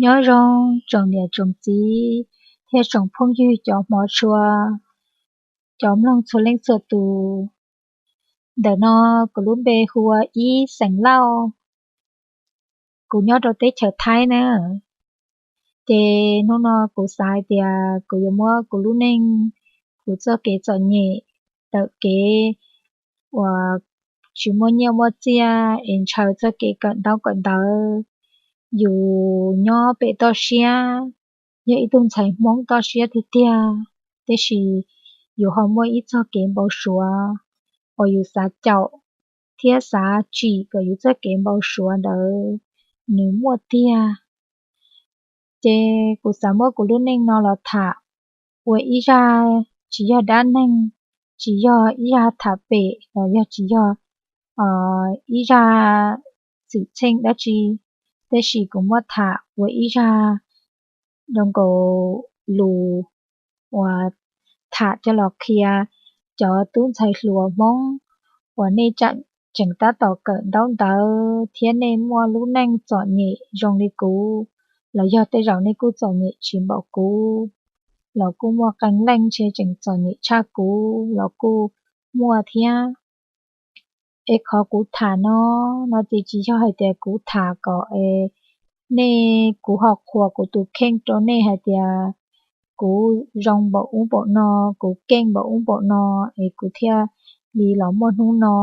Nyob zoo tsoom niam tsoom txiv thiab tsoom phooj ywg cov hmov tshua, cov mloog txhua leej txhua tus. Ntawm no kuv lub npe hu ua Ib Xeem Lauj, kuv nyob rau teb chaws Thaib na. Ces hnub no kuv xav hais tias kuv yuav muab kuv lub neej, kuv txoj kev txom nyem, tawm kev uas tsis muaj nyiaj muaj txiaj es ntshaw txoj kev kawm ntaub kawm ntawv. Yus nyob pem toj siab, yog ib tug ntxhais Hmoob toj siab tiag tiag, tiam sis yus ho muaj ib txoj kev npau suav uas yus xav caum thiab xav tsim kom yus txoj kev npau suav ntawd nws muaj tiag. Ces kuv xav muab kuv lub neej no los tham ua ib zaj, tsis yog dab neeg, tsis yog ib zaj tham pem los yog tsis yog ib zaj txwm txheej dab tsi, tiam sis kuv muab tham ua ib zaj zoo nkaus lus uas tham coj los qhia cov tub ntxhais hluas Hmoob uas nej tseem tab tom kawm ntaub ntawv thiab nej muaj lub neej txom nyem zoo li kuv, los yog tej zaum nej kuj txom nyem tsis npaum kuv, los kuj muaj qee leej ntshe tseem txom nyem tshaj kuv los kuj muaj thiab. Es qhov kuv tham no, no ces tsis yog hais tias kuv tham kom es nej, kuv ho qhuas kuv tus kheej rau nej hais tias kuv zoo npaum ub npaum no, kuv keej npaum ub npaum no, es kuv thiaj li los muaj hnub no.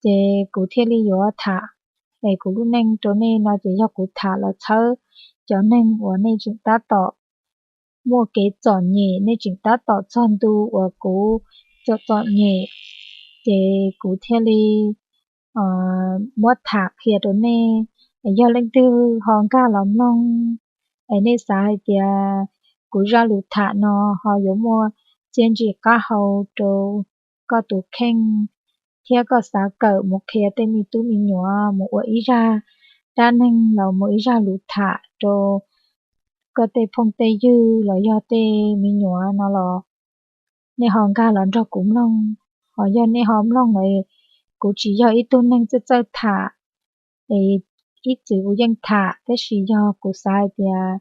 Ces kuv thiaj li yuav tham es kuv lub neej rau nej no ces yog kuv tham los txhawb cov neeg uas nej tseem tab tom muaj kev txom nyem, nej tseem tab tom txog ntu uas kuv txom txom nyem, ces kuv thiaj li muab tham qhia rau nej. Yog leej twg ho nkag los mloog es nej xav hais tias kuv zaj lus tham no ho yuav muaj txiaj ntsig qab hau rau koj tus kheej, thiab koj xav kawm mus qhia tej me tub me nyuam, mus ua ib zaj dab neeg los mus ib zaj lus tham rau koj tej phooj tej ywg los yog tej me nyuam no los, nej ho nkag los nrog kuv mloog. Ho yog nej ho mloog lawm, kuv tsis yog ib tug neeg txawj txawj tham, es ib txwm kuv yeej tham, tab sis yog kuv xav hais tias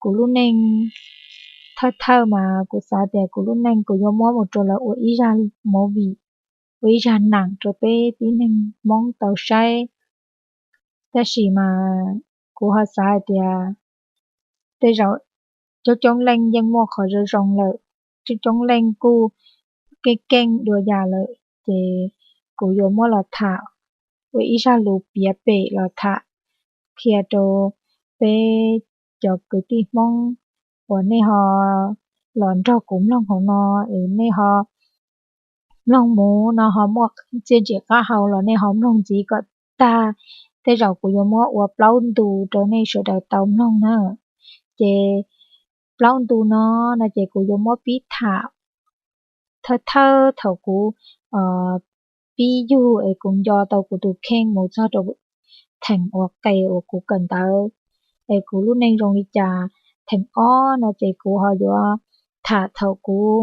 kuv lub neej thawj thawj mas kuv xav tias kuv lub neej kuv yuav muab mus rau lawv ua ib zaj movie, ua ib zaj nam rau peb tib neeg Hmoob tau saib. Tab sis mas kuv ho xav hais tias tej zaum coob coob leej yeej muaj qhov zoo zoo lawm, coob coob leej kuj keej keej dua yam lawm, ces kuv yuav muab los tham ua ib zaj lus piav pem los tham qhia rau peb cov kwv tij Hmoob uas nej ho los nrog kuv mloog hauv no, es nej ho mloog mus no ho muaj txiaj ntsig qab hau los nej ho mloog ntxiv kom tag. Tej zaum kuv yuav muab ua plaub ntu rau nej sawv daws tau mloog na. Ces plaub ntu no, no ces kuv yuav muab pib tham thawj thawj thaum kuv pib yug es kuv nco tau kuv tus kheej mus txog rau theem uas qes uas kuv kawm ntawv, es kuv lub neej zoo li cas. Theem ob no ces kuv ho yuav tham thaum kuv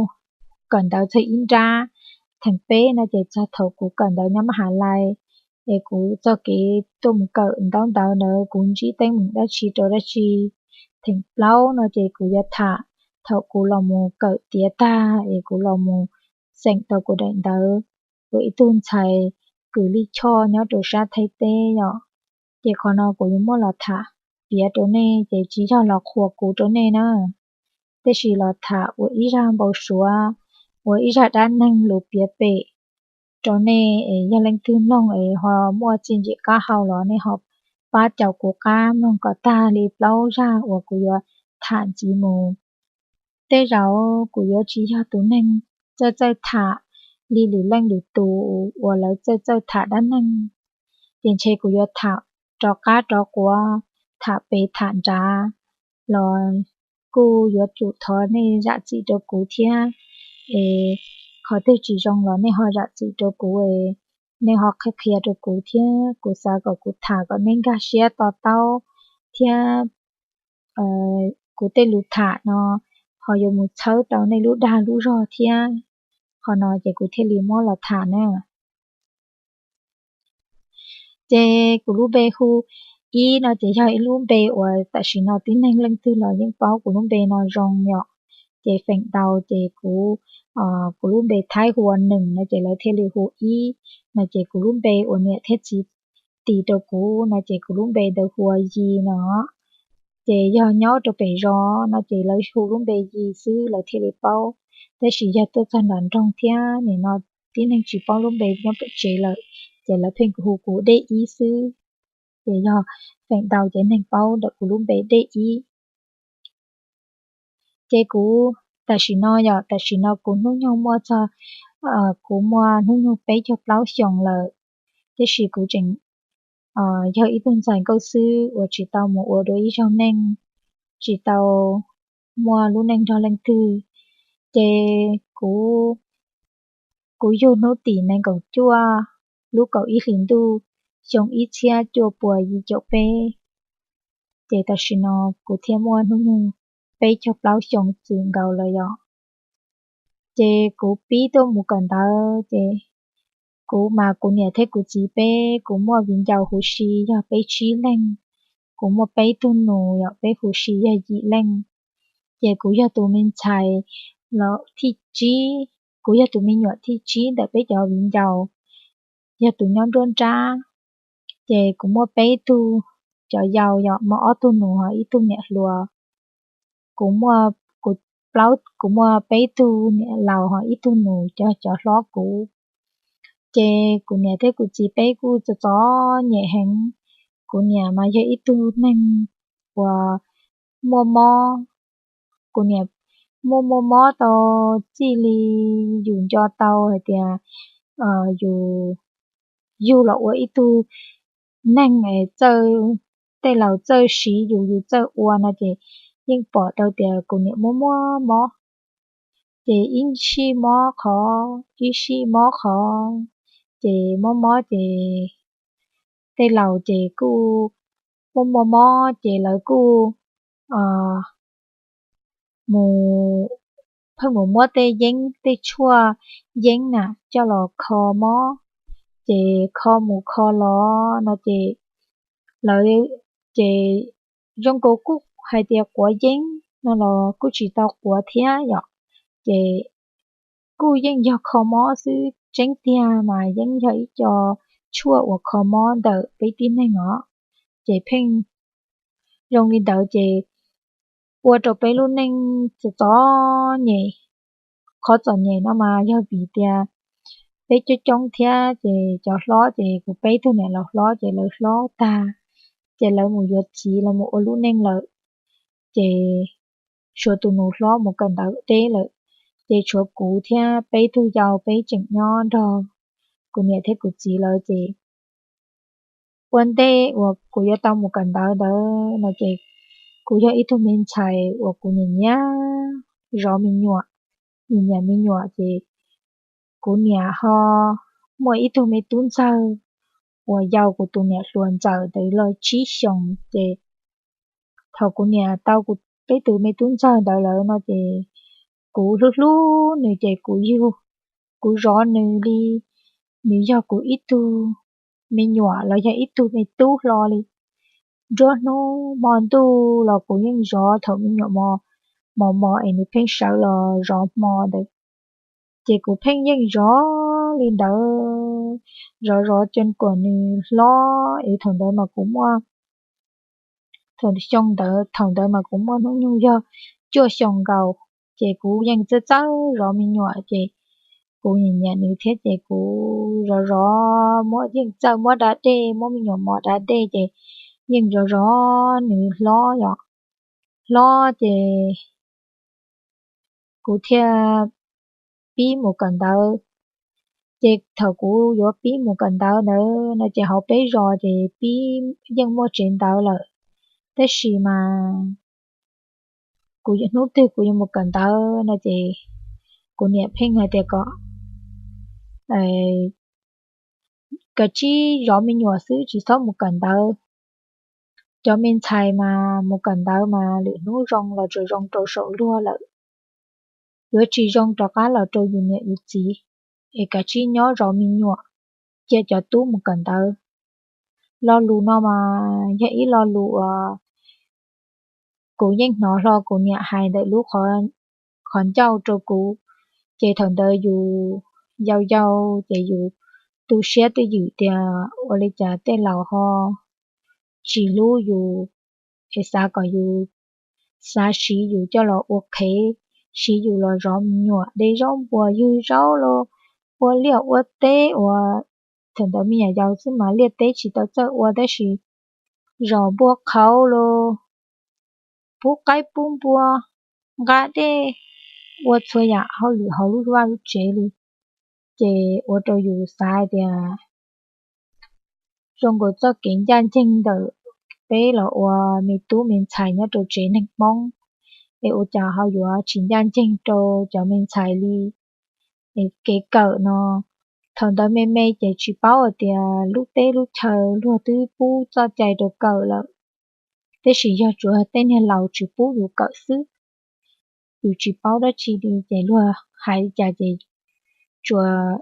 kawm ntawv txog ib nrab. Theem peb no ces txog thaum kuv kawm ntawv nyob maj has lais, es kuv txoj kev tuaj mus kawm ntaub ntawv ntawd kuv ntsib teeb meem dab tsi rau dab tsi. Theem plaub no ces kuv yuav tham thaum kuv los mus kawm tiav tag es kuv los mus xeem tau kuv daim ntawv ua ib tug ntxhais kws lij choj nyob rau sab Thaib teb yom. Ces qhov no kuv yuav muab los tham piav rau nej, ces tsis yog los qhuas kuv rau nej na, tab sis los tham ua ib zaj npau suav, ua ib zaj dab neeg lus piav pem rau nej, es yog leej twg mloog es ho muaj txiaj ntsig qab hau los nej ho pab caum kuv qab mloog kom tag li plaub zaj uas kuv yuav tham ntxiv mus. Tej zaum kuv yuav tsis yog tus neeg txawj txawj tham li lwm leej lwm tus uas lawv txawj txawj tham dab neeg, ces ntshe kuv yuav tham rov qab rov quav, tham pem tham nrad los kuj yuav tsum thov nej zam txim rau kuv thiab. Es qhov twg tsis zoo los nej ho zam txim rau kuv, nej ho qhia qhia rau kuv thiab. Kuv xav kom kuv tham kom nej nkag siab to taub thiab kuv tej lus tham no ho yuav mus txhawb tau nej lub dag lub zog thiab. Qhov no ces kuv thiaj li muab los tham na. Ces kuv lub npe hu Ib no ces yog ib lub npe uas tam sim no tib neeg leej twg los yeej paub kuv lub npe no zoo yom. Ces feem ntau ces kuv, kuv lub npe Thaib hu ua Nees no ces lawv thiaj li hu Ib no. Ces kuv lub npe uas niam thiab txiv tis rau kuv no ces kuv lub npe ntawd hu ua Yis no. Ces yog nyob rau pem zos no ces lawv hu lub npe Yis xwb lawv thiaj li paub. Tab sis yog tuaj txog nram nroog thiab nim no tib neeg tsis paub lub npe nyob pem tsev lawm, ces lawv pheej hu kuv Dej Ib xwb. Ces yog feem ntau ces neeg paub ntawm kuv lub npe Dej Ib. Ces kuv tam sim no yom, tam sim no kuv hnub nyoog muaj txog, kuv muaj hnub nyoog peb caug plaub xyoos lawm, tiam sis kuv tseem yog ib tug ntxhais nkauj xwb uas tsis tau mus ua dua ib zaug neej, tsis tau muaj lub neej nrog leej twg. Ces kuv, kuv yug hnub tim nees nkaum cuaj lub kaum ib hlis ntuj xyoo ib txhiab cuaj puas yim caum peb. Ces tam sim no kuv thiaj muaj hnub nyoog peb caug plaub xyoo txwm nkaus lawm yom. Ces kuv pib tuaj mus kawm ntawv ces kuv mas kuv niam thiab kuv txiv peb, kuv muaj viv ncaus huv si yog peb tsib leeg. Kuv muaj peb tug nus yom, peb huv si yog yim leej. Ces kuv yog tus me ntxhais los thib tsib, kuv yog tus me nyuam thib tsib ntawm peb cov viv ncaus, yog tus nyob nruab nrab. Ces kuv muaj peb tug cov yau yom, muaj ob tug nus ho ib tug niam hluas. Kuv muaj, kuv plaub, kuv muaj peb tug niam laus ho ib tug nus cov, cov hlob kuv. Ces kuv niam thiab kuv txiv peb kuj txom txom nyem heev. Kuv niam mas yog ib tug neeg uas muaj mob. Kuv niam muaj muaj mob tau txij li yus nco tau hais tias yus yug los ua ib tug neeg es txawj, tej laus txawj siv yus, yus txawj ua no ces yeej pom tau tias kuv niam muaj muaj mob. Ces ib sij mob qhov, ib sij mob qhov, ces mob mob ces tej laus ces kuj muaj muaj mob ces lawv kuj mus, pheej mus muab tej yeeb, tej tshuaj yeeb na coj los kho mob. Ces kho mus kho los no ces lawv, ces zoo nkaus kuj hais tias quav yeeb no los kuj tsis tau quav thiab yom. Ces kuj yeej yog kho mob xwb, tseeb tiag mas yeej yog ib co tshuaj uas kho mob ntawm peb tib neeg os. Ces pheej zoo li ntawd ces ua rau peb lub neej txom txom nyem. Qhov txom nyem no mas yog vim tias peb coob coob thiab ces cov hlob ces kuv peb tug niam laus hlob ces lawv hlob tag, ces lawv mus yuav txiv, lawv mus ua lub neej lawm. Ces tshuav tus nus hlob mus kawm ntawv deb lawm, ces tshuav kuv thiab peb tug yau peb tseem nyob nrog kuv niam thiab kuv txiv lawv ces ua ntej uas kuv yuav tau mus kawm ntawv ntawd no ces kuv yog ib tug me ntxhais uas kuv nyiam nyiam zov me nyuam, nyiam nyiam me nyuam ces kuv niam ho muaj ib tug me tub ntxawg uas yau kuv tus niam hluas ntxawm ntawd los tsib xyoos ces thaum kuv niam tau kuv peb tus me tub ntxawg ntawd lawm no ces kuv hlub hlub nws ces kuv yug, kuv zov nws li nws yog kuv ib tug me nyuam los yog ib tug me tub hlo li. Nruab hnub hmo ntuj los kuv yeej zov, thaum me nyuam mos mos mos es nws pheej sawv los zov hmo ntawd, ces kuv pheej yeej zov li ntawd, zov zov ces kom nws hlob es thaum ntawd mas kuv muaj, thaum xyoo ntawd, thaum ntawd mas kuv muaj hnub nyoog yog cuaj xyoos nkaus, ces kuv yeej txawj txawj zov me nyuam ces kuv nyiam nyiam nws thiab ces kuv zov zov, muab, yeej txawj muab da dej, muab me nyuam mos da dej ces yeej zov zov nws hlob yom. Hlob ces kuv thiaj pib mus kawm ntawv. Ces thaum kuv yuav pib mus kawm ntawv ntawd no ces hauv peb zos ces pib yeej muaj tsev ntawv lawm, tab sis mas kuv hnub twg kuv yuav mus kawm ntawv no ces kuv niam pheej hais tias kom kav tsij zov me nyuam xwb tsis txhob mus kawm ntawv. Cov me ntxhais mas mus kawm ntawv mas lwm hnub zoo los tsuas zoo rau saum luag lawm, yuav tsis zoo rov qab los rau yus niam yus txiv, es kav tsij nyob zov me nyuam, cia cov tub mus kawm ntawv. Lo lus no mas yog ib lo lus uas kuv yeej hnov hlo kuv niam hais ntawm lub qhov ncauj rau kuv. Ces thaum ntawd yus yau yau ces yus tu siab twj ywm tias ua li cas tej laus ho tsis hlub yus, es xav kom yus, xav siv yus coj los ua qhev, siv yus los zov me nyuam, de zaub npua ywg zaub los ua liaj ua teb uas thaum ntawd me nyuam yaus xwb mas liaj teb tsis tau txawj ua tab sis zos npua qhauv los pub qaib pub npua, nqa dej, ua txhua yam hauj lwm hauv lub vaj lub tsev li. Ces ua rau yus xav tias zoo nkaus txoj kev ncaj ncees ntawm peb los ua me tub me ntxhais nyob rau tsev neeg Hmoob, es ua cas ho yuav tsis ncaj ncees rau cov me ntxhais li. Es kev kawm no, thaum ntawd me me ces tsis paub hais tias lub teb lub chaw luag twb pub txoj cai rau kawm lawm, tab sis yog tsuas tej niag laus tsis pub yus kawm xwb. Yus tsis paub dab tsi li ces luag hais li cas ces tsuas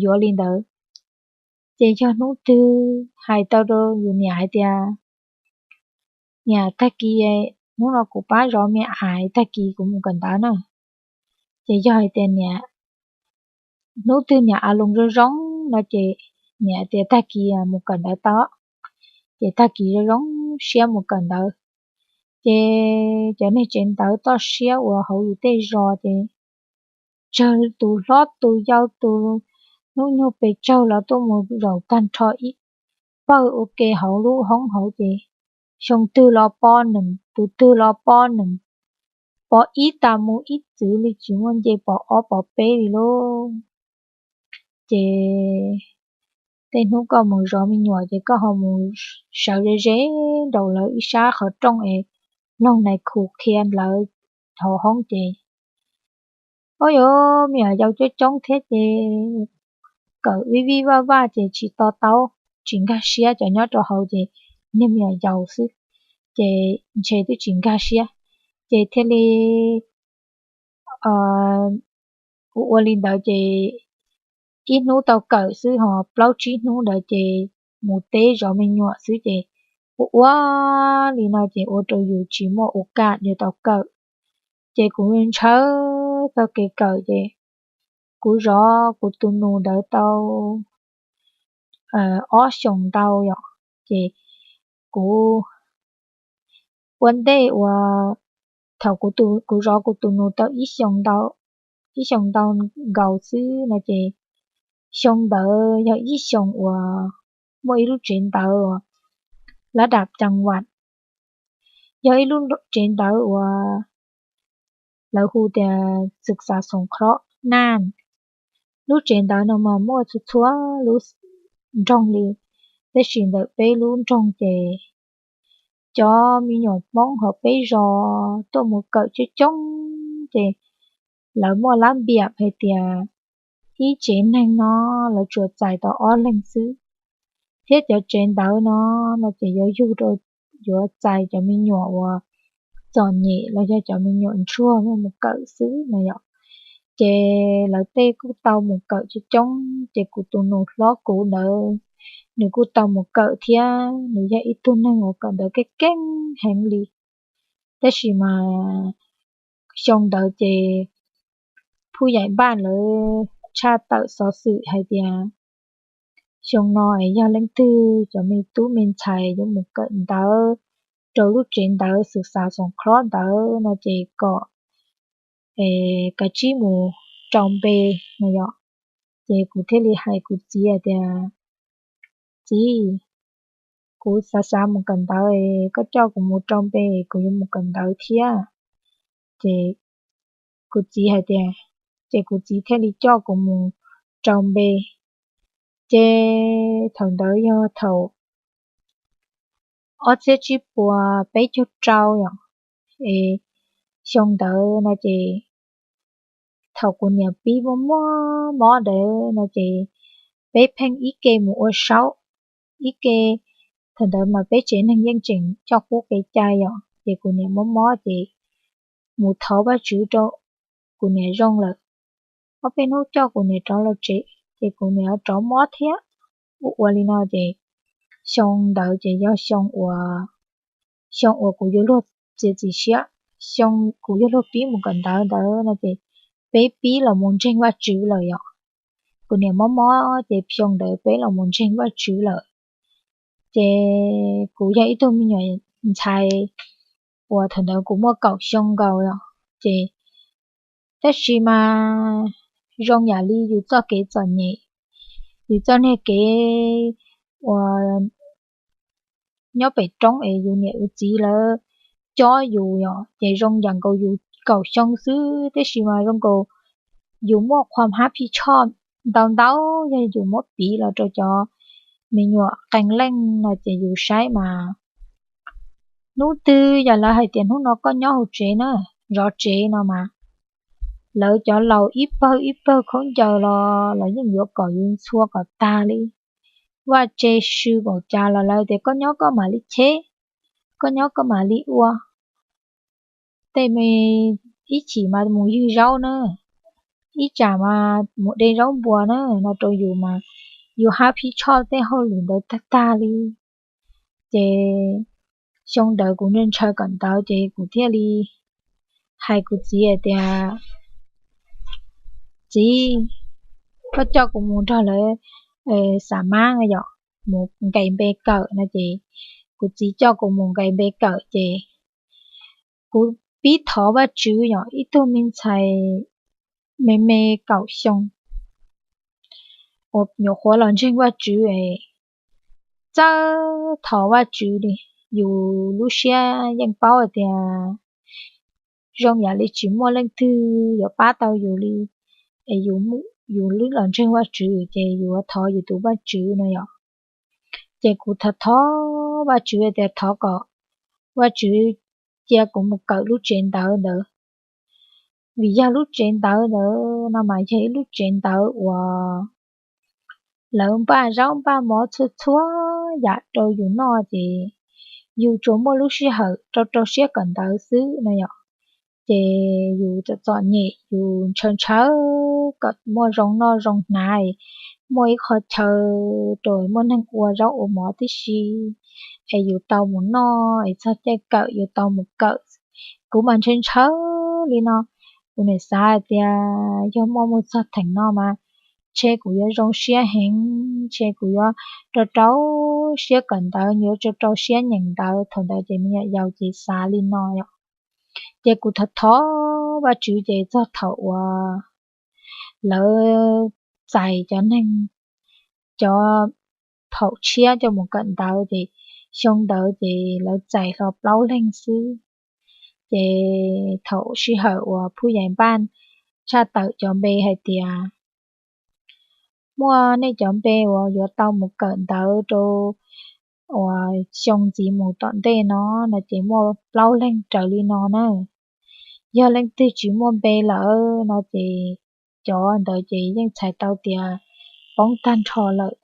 yuav li ntawd. Ces yog hnub twg hais tau rau yus niam hais tias, niam, tag kis, hnub no kuv pab zov me ais, tag kis kuv mus kawm ntawv na. Ces yog hais tias niam, hnub twg niam a loos zoo zoo no ces niam tias tag kis mus kawm ntawv tau. Ces tag kis zoo zoo siab mus kawm ntawv. Ces cov neeg tsev ntawv toj siab uas hauv yus tej zos ces tsawg tus hlob tus yau, tus hnub nyoog pes tsawg los tuaj mus zaum tag nrho ib pawg ua ke hauv lub hoob hauv ces xyoo twg los pov nees, tus twg los pov nees, pov ib tas mus ib txwv li, tsis muaj nce pov ob pov peb li lauj. Ces tej hnub koj mus zov me nyuam ces koj ho mus sawv ze ze nraum lawv ib sab qhov rooj es mloog nais khu qhia ntawv hauv hoob ces, ua yuav me nyuam yaus coob coob thiab ces kawm vij vij vaj vaj ces tsis to taub, tsis nkag siab, cov nyob rau hauv ces niag me nyuam yaus xwb ces ntshe twb tsis nkag siab. Ces thiaj li ua ua li ntawd ces ib hnub tau kawm xwb ho plaub tsib hnub ntawd ces mus teb zov me nyuam xwb ces ua ua li no ces ua rau yus tsis muaj ua kam yuav tau kawm. Ces kuv ntshaw txoj kev kawm ces kuv zov kuv tus nus ntawd tau ob xyoos ntau yom, ces kuv ua ntej uas thaum kuv zov kuv tus nus tau ib xyoos ntau nkaus xwb no ces xyoo ntawd yog ib xyoos uas muaj ib lub tsev ntawv uas lab dam cee vam, yog ib lub tsev ntawv uas lawv hu tias xwm xav xoom khlob naj. Lub tsev ntawv no mas muaj txhua txhua lub nroog li, tab sis ntawm peb lub nroog ces cov me nyuam Hmoob hauv peb zos tuaj mus kawm coob coob ces lawv muaj lab npiam hais tias ib tsev neeg no lawv tsuas txais tau ob leeg xwb, thiab cov tsev ntawv no no ces yuav yug rau, yuav txais cov me nyuam uas txom nyem los yog cov me nyuam ntsuag muaj mus kawm xwb no yom. Ces lawv tej kuj tau mus kawm coob coob ces kuv tus nus hlob kuv ntawd nws kuj tau mus kawm thiab, nws yog ib tug neeg uas kawm ntawv keej keej heev li. Tab sis mas xyoo ntawd ces phuj yaim npaj lawv tshaj tawm xov xwm hais tias xyoo no es yog leej twg cov me tub me ntxhais yuav mus kawm ntawv rau lub tsev ntawv xwm xav xoom khlob ntawd no ces kom es kav tsij mus rau npe no yom. Ces kuv thiaj li hais kuv txiv hais tias, txiv, kuv xav xav mus kawm ntawv, koj coj kuv mus rau npe, kuv yuav mus kawm ntawv thiab. Ces kuv txiv hais tias, ces kuv txiv thiaj li coj kuv mus rau npe. Ces thaum ntawd yog thaum ob txhiab tsib puas peb caug rau yom, es xyoo ntawd no ces thaum kuv niam pib muaj muaj mob ntawd no ces peb pheej ib ke mus ua saub, ib ke, thaum ntawd mas peb tsev neeg yeej tseem coj qub kev cai yom, ces kuv niam mob mob ces mus thov Vajtswv rau kuv niam zoo lawm. Ob peb hnub coj kuv niam rov los tsev ces kuv niam rov mob thiab. Ua ua li no ces xyoo ntawd ces yog xyoo uas, xyoo uas kuv yuav luag txiav txim siab, xyoo kuv yuav luag pib mus kawm ntawv ntawd no ces peb pib los mus ntseeg Vajtswv lawm yom. Kuv niam mob mob ces xyoo ntawd peb los mus ntseeg Vajtswv lawm. Ces kuv yog ib tug me nyuam ntxhais uas thaum ntawd kuv muaj kaum xyoo nkaus os, ces tab sis mas zoo yam li yus txoj kev txom nyem, yus txoj niag kev uas nyob pem roob es yus niam yus txiv lawv cob yus yom, ces zoo yam nkaus yus kaum xyoo xwb, tab sis mas zoo nkaus yus muaj qhov hab phij choj ntau ntau, yog yus muab piv los rau cov me nyuam qee leej no ces yus saib mas hnub twg yog lawv hais tias hnub no koj nyob hauv tsev na, zov tsev no mas lawv cov laus ib pawg ib pawg khaub ncaws los los yeej yuav kom yus ntxhua kom tag li. Vaj tse sw npaum cas los lawv tias koj nyob koj mam li cheb, koj nyob koj mam li ua. Tej me ib chim mas mus ywg zaub na, ib tsam mas mus de zaub npua na, no rau yus mas yus hab phij choj tej hauj lwm ntawd tag tag li. Ces xyoo ntawd kuv ntshaw kawm ntawv ces kuv thiaj li hais kuv txiv hais tias, txiv, koj coj kuv mus nrog lawv xa mab yom, mus nqes npe kawm no ces kuv txiv coj kuv mus nqes npe kawm ces kuv pib thov Vajtswv yom, ib tug me ntxhais me me kaum xyoo uas nyuam qhuav los ntseeg Vajtswv es txawj thov Vajtswv li. Yus lub siab yeej paub hais tias zoo yam li tsis muaj leej twg yuav pab tau yus li, es yus, yus lub los ntseeg Vajtswv ces yus yuav thov yus tus Vajtswv no yom. Ces kuv thov thov Vajtswv tias thov kom Vajtswv cia kuv mus kawm lub tsev ntawv ntawd, vim yog lub tsev ntawv ntawd no mas yog ib lub tsev ntawv uas lawv npaj zaub npaj mov txhua txhua yam rau yus noj ces yus tsuas muaj lub sij hawm rau rau siab kawm ntawv xwb no yom. Ces yus txom txom nyem, yus ntshaw ntshaw kom muaj zoo noj zoo hnav, muaj ib qho chaw rau muaj neeg ua zaub ua mov tib si, es yus tau mus noj, es txog caij kawm yus tau mus kawm. Kuv mas ntshaw ntshaw li no, kuv niam xav hais tias yog muaj mus txog theem no mas ntshe kuv yuav zoo siab heev, ntshe kuv yuav rau rau siab kawm ntawv, yuav rau rau siab nyeem ntawv. Thaum ntawd ces me nyuam yaus ces xav li no yom. Ces kuv thov thov Vajtswv ces txog thaum uas lawv txais cov neeg, cov phaum tshiab coj mus kawm ntawv ces xyoo ntawd ces lawv txais hlo plaub leeg xwb. Ces thaum sij hawm uas Phuj Yais Npaj tshaj tawm cov npe hais tias muaj nej cov npe uas yuav tau mus kawm ntawv rau uas xyoo ntxiv mus tom ntej no, no ces muaj plaub leeg raws li no na. Yog leej twg tsis muaj npe lawm no ces cov ntawd ces yeej txhais tau tias poob tag nrho lawm.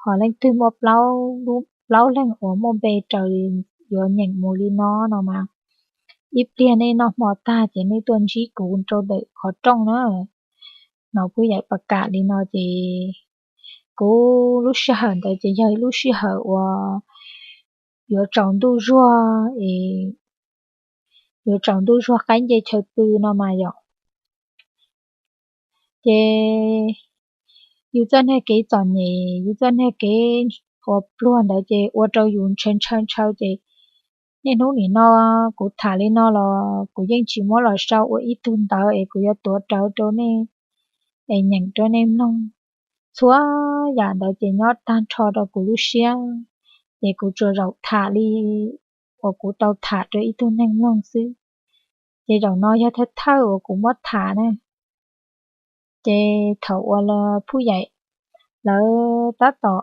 Ho leej twg muaj plaub leeg uas muaj npe raws yuav nyeem mus li no no mas ib pliag nej noj hmo tag ces nej tuaj ntsib kuv rau ntawm qhov rooj na. No Phuj Yais pas kam li no ces kuv lub sij hawm ntawd ces yog ib lub sij hawm uas yuav tsaus ntuj zuag es yuav tsaus ntuj zuag qaib nce chaw pw no mas yom. Ces yus txoj niag kev txom nyem, yus txoj niag kev uas pluag ntawd ces ua rau yus ntshaw ntshaw ntshaw ces niaj hnub nim no kuv tham li no los kuv yeej tsis muab los sau ua ib tug ntawv es kuv yuav tuav rawv rau nej es nyeem rau nej mloog. Txhua yam ntawd ces nyob tag nrho rau kuv lub siab, ces kuv tsuas zaum tham li uas kuv tau tham rau ib tug neeg mloog xwb. Ces zaum no yog thawj thawj uas kuv muab tham na. Ces thaum uas Phuj Yais lawv tab tom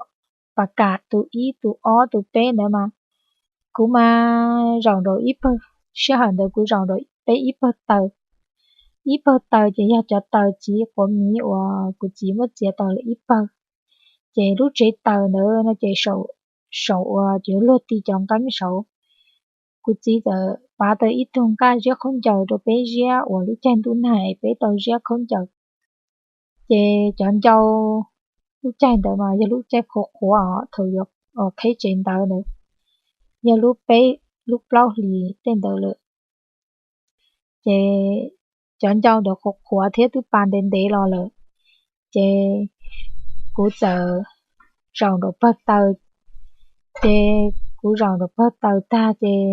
pas kam tus ib tus ob tus peb ntawd mas kuv mas zaum nraum ib pawg, sij hawm ntawd kuv zaum nraum peb ib pawg taws. Ib pawg taws ces yog cov taws txiv quav miv uas kuv txiv muab txiav tau lawm ib pawg. Ces lub tsev taws ntawd no ces saum uas cov luag ti cov nqeeb saud, kuv txiv txawm pav tau ib tug nqaj ziab khaub ncaws rau peb ziab uas lub caij ntuj nag peb tau ziab khaub ncaws. Ces cov ncau lub caij ntawd mas yog lub caij qhuav qhuav os, thaum yuav uas qheb tsev ntawd ntawd, yog lub peb lub plaub hlis tej ntawd lawm. Ces cov ncau ntawd qhuav qhuav thiab twb pa ntev ntev los lawm. Ces kuv txawm zaum nraum pawg taws, ces kuv zaum nraum pawg taws tag ces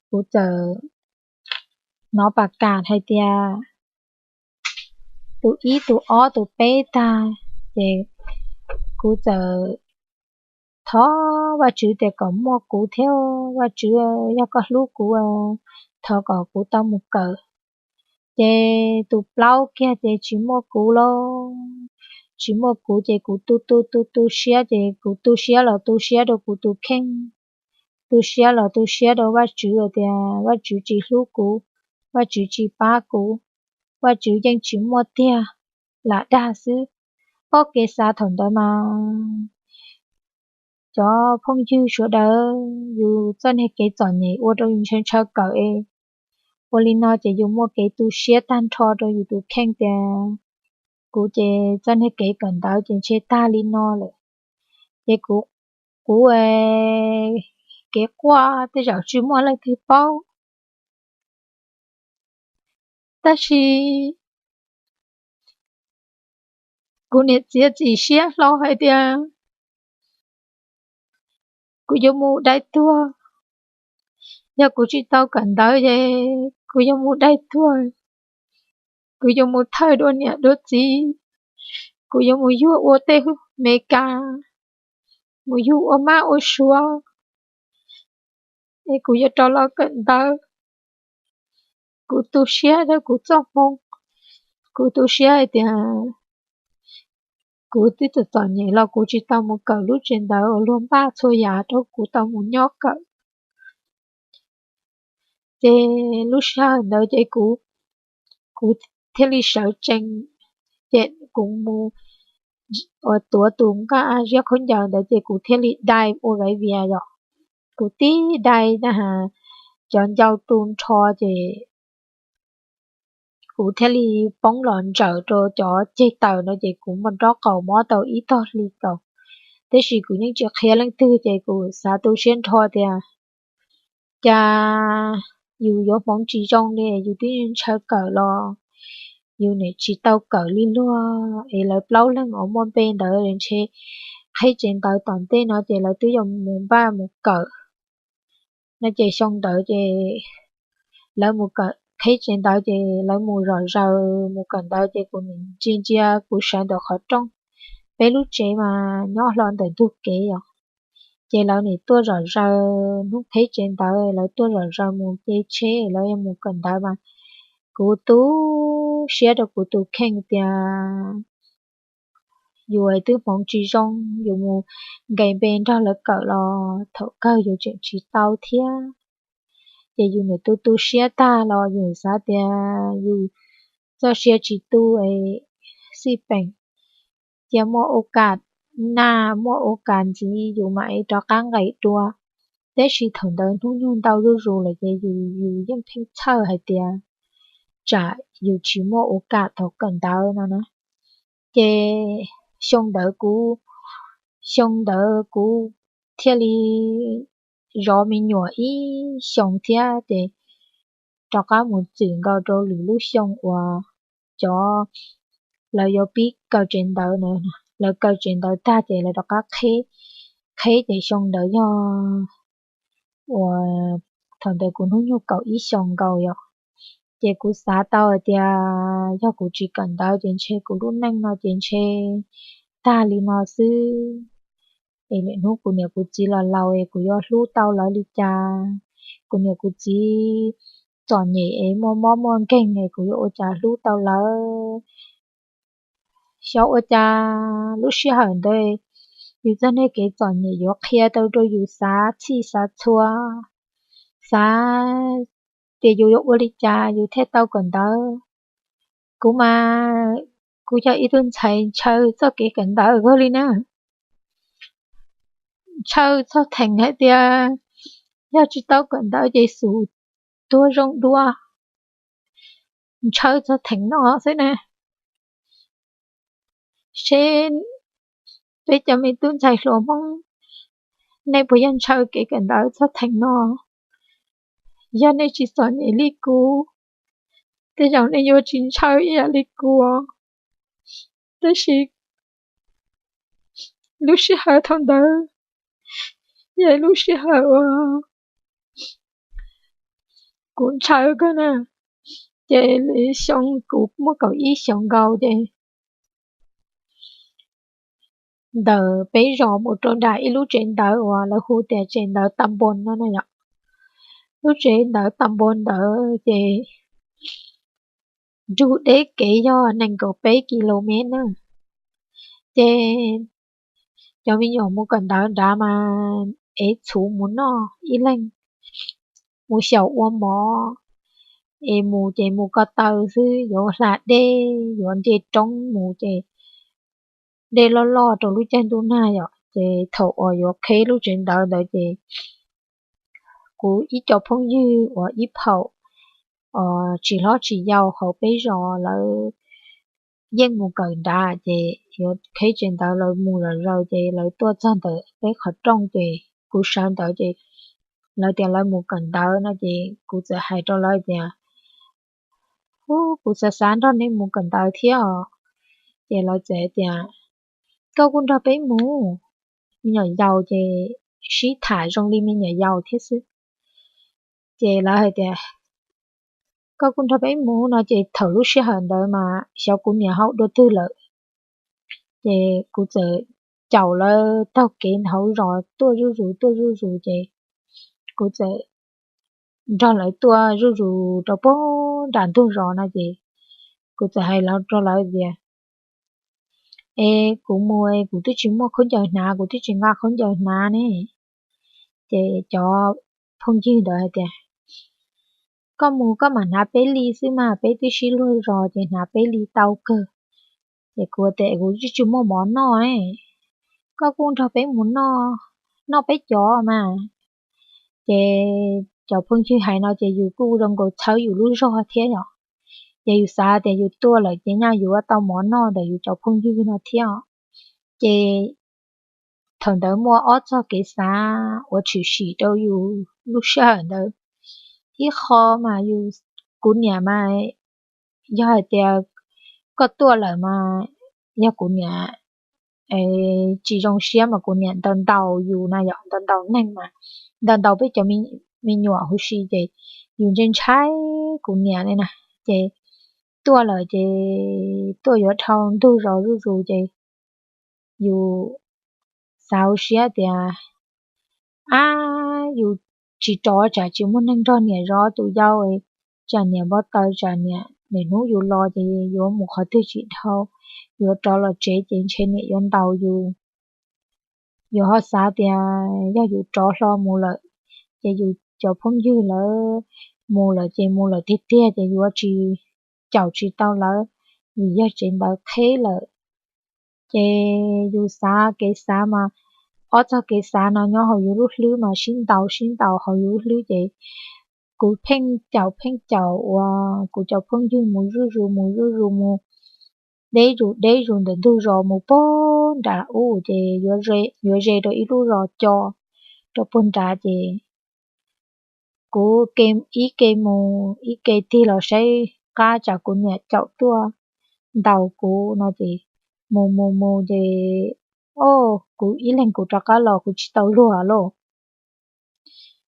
kuv txawm hnov pas kam hais tias tus ib tus ob tus peb tag, ces kuv txawm thov Vajtswv tias kom muaj kuv thiab, Vajtswv yog koj hlub kuv, thov kom kuv tau mus kawm. Ces tus plaub kiag ces tsis muaj kuv lauj, tsis muaj kuv ces kuv tu tu tu tu siab, ces kuv tu siab los tu siab rau kuv tus kheej, tu siab los tu siab rau Vajtswv tias Vajtswv tsis hlub kuv, Vajtswv tsis pab kuv, Vajtswv yeej tsis muaj tiag, lam dag xwb. Ob kev xav thaum ntawd mas cov phooj ywg sawv daws, yus txoj niag kev txom nyem ua rau yus ntshaw ntshaw kawm es ua li no ces yus muaj kev tu siab tag nrho rau yus tus kheej tias kuv ces txoj niag kev kawm ntawv ces ntshe tag li no lawm. Ces kuv, kuv kev quaj tej zaum tsis muaj leej twg paub, tab sis kuv niam txiav txim siab hlo hais tias kuv yuav mus dai tuag. Yog kuv tsis tau kawm ntawv ces kuv yuav mus dai tuag, kuv yuav mus thawj dua niam dua txiv, kuv yuav mus yug ua tej Amelikas, mus yug ua mab ua suav, es kuv yuav rov los kawm ntawv. Kuv tu siab rau kuv txoj hmoo, kuv tu siab hais tias kuv twb txom txom nyem los kuv tsis tau mus kawm lub tsev ntawv uas luag npaj txhua yam rau kuv tau mus nyob kawm. Ces lub sij hawm ntawd ces kuv, kuv thiaj li sawv tsees, ces kuv mus ua tuav tus nqaj ziab khaub ncaws ntawd ces kuv thiaj li dai ua vaiv vias yom. Kuv tib dai na, cov ncau tu nrho ces kuv thiaj li poob los ntsawm rau cov ceg taws no ces kuv muaj nrob qaum mob tau ib tog hli kaum. Tab sis kuv yeej tsis qhia leej twg ces kuv xav tu siab nrho tias cas yus yuav hmoov tsis zoo li, yus twb ntshaw kawm los yus niam tsis tau kawm li luag es lawv plaub leeg uas muaj npe ntawd ntshe qheb tsev ntawv tom ntej no ces lawv twb yuav mus npaj mus kawm no ces xyoo ntawd ces lawv mus kawm qheb tsev ntawv ces lawv mus zom zaws mus kawm ntawv ces kuv ntsia ntsia kuv sawv ntawm qhov rooj, peb lub tsev mas nyob hlo ntawm ntug kev os. Ces lawv nim tuaj zom zaws hnub qheb tsev ntawv lawv tuaj zom zaws mus ce tsheb lawv yuav mus kawm ntawv mas kuv tu siab rau kuv tus kheej tias yus twb hmoov tsis zoo, yus mus nqes npe nrog lawv kawm los thaum kawg yus tseem tsis tau thiab. Ces yus nim tu tu siab tag los yus xav tias yus txoj sia tsis tu es xij peem, cia muaj ua kam naj muaj ua kam ntxiv yus mam rov qab nqes dua. Tab sis thaum ntawd hnub nyoog ntau zuj zus lawm ces yus, yus yeej pheej txhawj hais tias tsam yus tsis muaj ua kam thaum kawm ntawv no na. Ces xyoo ntawd kuv, xyoo ntawd kuv thiaj li zov me nyuam ib xyoos thiab ces rov qab mus txwm nkaus rau lwm lub xyoo uas cov lawv yuav pib kaw tsev ntawv na, lawv kaw tsev ntawv tag ces lawv rov qab qheb, qheb ces xyoo ntawd yog uas thaum ntawd kuv hnub nyoog kaum ib xyoos nkaus yom. Ces kuv xav tau hais tias yog kuv tsis kawm ntawv ces ntshe kuv lub neej no ces ntshe tag li no xwb. Es lwm hnub kuv niam kuv txiv los laus es kuv yuav hlub tau lawv li cas? Kuv niam kuv txiv txom nyem es muaj mob muaj nkeeg es kuv yuav ua cas hlub tau lawv? Xyov ua cas lub sij hawm ntawd yus txoj niag kev txom nyem yuav qhia tau rau yus xav txhij xav txhua, xav tias yus yuav ua li cas yus thiaj tau kawm ntawv. Kuv mas kuv yog ib tug ntxhais ntshaw txoj kev kawm ntawv kawg li na. Ntshaw txog theem hais tias yog tsis tau kawm ntawv ces xub tuag zoo dua. Ntshaw txog theem no xwb na. Seb peb cov me tub ntxhais hluas Hmoob Nej puas yog ntshaw kev kawm ntawv txog theem no? Yog nej tsis txom nyem li kuv, tej zaum nej yuav tsis ntshaw ib yam li kuv. Tab sis lub sij hawm thaum ntawd yog lub sij hawm uas kuv ntshaw kawg na. Ces li xyoo kuv muaj kaum ib xyoos nkaus ces ntawm peb zos mus rau nram ib lub tsev ntawd uas lawv hu tias tsev ntawd Tam Npoo no na yom. Lub tsev ntawd Tam Npoo ntawd ces nrug deb kev yog nees nkaum peb kis lus mev na. Ces cov me nyuam mus kawm ntawv nrad mas ev txhuv mus noj ib leeg, mus xyaum ua mov, es mus ces mus ko taw xwb, yuav hla dej yuav nce roob mus ces dej loj loj rau lub caij ntuj nag yom. Ces thaum uas yuav qheb lub tsev ntawd ntawd ces kuv ib co phooj ywg uas ib phaum tsis hlob tsis yau hauv peb zos lawv yeej mus kawm nrad, ces yuav qheb tsev ntawd lawv mus zom zaws ces lawv tuaj txog ntawm peb qhov rooj ces kuv sawv ntawd ces lawv tias lawv mus kawm ntawv no ces kuv txawm hais rau lawv tias, Ub, kuv xav xav nrog nej mus kawm ntawv thiab os. Ces lawv txawm tias, Koj kuj nrog peb mus, me nyuam yaus ces sib tham zoo li me nyuam yaus thiab xwb. Ces lawv hais tias, Koj kuj nrog peb mus no ces thaum lub sij hawm ntawd mas xyov kuv niam hauv dua twg lawm. Ces kuv txawm caum lawv taug kev hauv zos tuaj zuj zus tuaj zuj zus ces kuv txawm nrog lawv tuaj zuj zus rau pag nram ntug zos no ces kuv txawm hais rau lawv tias, Es kuv mus kuv twb tsis muaj khaub ncaws hnav, kuv twb tsis nqa khaub ncaws hnav ne. Ces cov phooj ywg ntawd hais tias, Koj mus koj mam hnav peb li xwb mas, peb twb sib luag zos ces hnav peb li tau kawg. Ces kuv tias, Kuv twb tsis muaj mov noj, koj kuj nrog peb mus noj, noj peb cov mas. Ces cov phooj ywg hais no ces yus kuj zoo nkaus txhawb yus lub zog thiab yom. Ces yus xav tias yus tuaj lawm ces nyaj yus yuav tau mov noj ntawm yus cov phooj ywg no thiab os. Ces thaum ntawd muaj ob txog kev xav uas tshwm sim rau yus lub sij hawm ntawd. Ib qho mas yus, kuv niam mas yog hais tias koj tuaj lawm mas yog kuv niam tsis zoo siab mas kuv niam ntaus ntaus yus na yom, ntaus ntaus neeg mas ntaus ntaus peb cov me nyuam huv si ces yus ntshai ntshai kuv niam li na. Ces tuaj lawm ces tuaj yuav dhau ntug zos zuj zus ces yus xav hauv siab tias, Ab, yus tsis rov tsam tsis muaj neeg nrog niam zov tus yau, tsam niam npau taws, tsam niam niaj hnub yus los ces yuav mus qhov twg tsis dhau, yuav rov los tsev ces ntshe niam yuav ntaus yus. Yus ho xav tias yog yus rov hlo mus lawm ces yus cov phooj ywg lawv mus lawm ces mus lawm tiag tiag ces yuav tsis caum tsis tau lawv, vim yog tsev ntawd qheb lawm. Ces yus xav kev xav mas ob txog kev xav no nyob hauv yus lub hlwb mas sib ntaus sib ntaus hauv yus lub hlwb ces kuv pheej caum pheej caum uas kuv cov phooj ywg mus zuj zus mus zuj zus mus deb zus deb zus ntawm ntug zos mus pag nram ub ces yuav ze rau ib lub zos co rau pag nrad ces kuv ib ke mus ib ke tig los saib qab tsam kuv niam caum tuaj ntaus kuv no ces mus mus mus ces, o, kuv ib leeg kuv rov qab los kuv tsis tau luag lauj.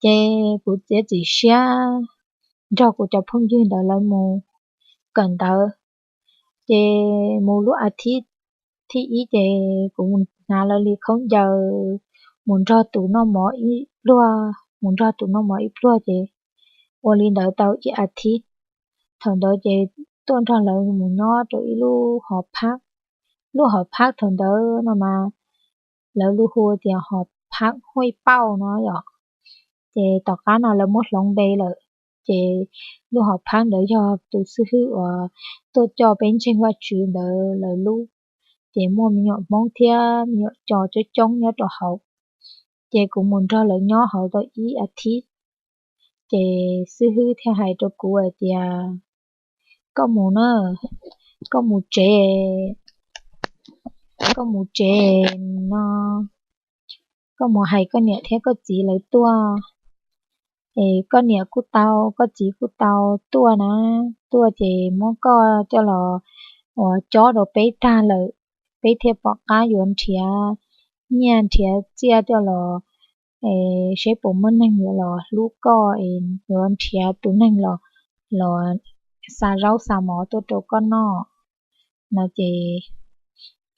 Ces kuv txiav txim siab nrog kuv cov phooj ywg ntawd lawv mus kawm ntawv. Ces mus lub a thib thib ib ces kuv mus hnav lawv li khaub ncaws, mus nrog tus noj mov ib pluag, mus nrog tus noj mov ib pluag ces ua li ntawd tau ib a thib. Thaum ntawd ces tuaj nrog lawv mus nyob rau ib lub hov phab. Lub hov phab thaum ntawd no mas lawv lub hu tias hov phab Huaj Pauj no yom. Ces tom qab no lawv muab hloov npe lawm. Ces lub hov phab ntawd yog tus xib hwb uas tuaj coj peb ntseeg Vajtswv ntawd lawv lub. Ces muaj me nyuam Hmoob thiab me nyuam Co coob coob nyob rau hauv. Ces kuv mus nrog lawv nyob hauv tau ib a thib. Ces xib hwb thiaj hais rau kuv hais tias, Koj mus na, koj mus tsev, koj mus tsev no, koj mus hais koj niam thiab koj txiv lawv tuaj, es koj niam kuj tau, koj txiv kuj tau tuaj na, tuaj ces muab koj coj los ua cob rau peb tag lawm, peb thiaj pom qab yuav nrhiav nyiaj nrhiav txiaj coj los, seb puas muaj neeg yuav los hlub koj, yuav nrhiav tus neeg los, los xa zaub xa mov tuaj rau koj noj no ces,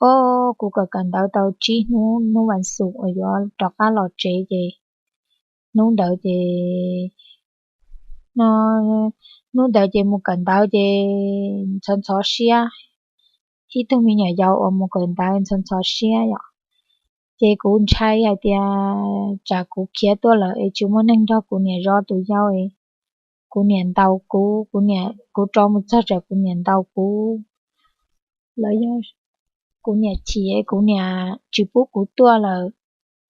o, kuv kawm kawm ntawv tau tsib hnub, hnub vas xuv uas yuav rov qab los tsev ces, hnub ntawd ces, no, hnub ntawd ces mus kawm ntawv ces ntxhov ntxhov siab, ib tug me nyuam yaus uas mus kawm ntawv ntxhov ntxhov siab yom. Ces kuv ntshai hais tias tsam kuv khiav tuaj lawm es tsis muaj neeg nrog kuv niam zov tus yau, kuv niam ntaus kuv, kuv niam, kuv rov mus txog tsam kuv niam ntaus kuv, los yog kuv niam chim, kuv niam tsis pub kuv tuaj lawm,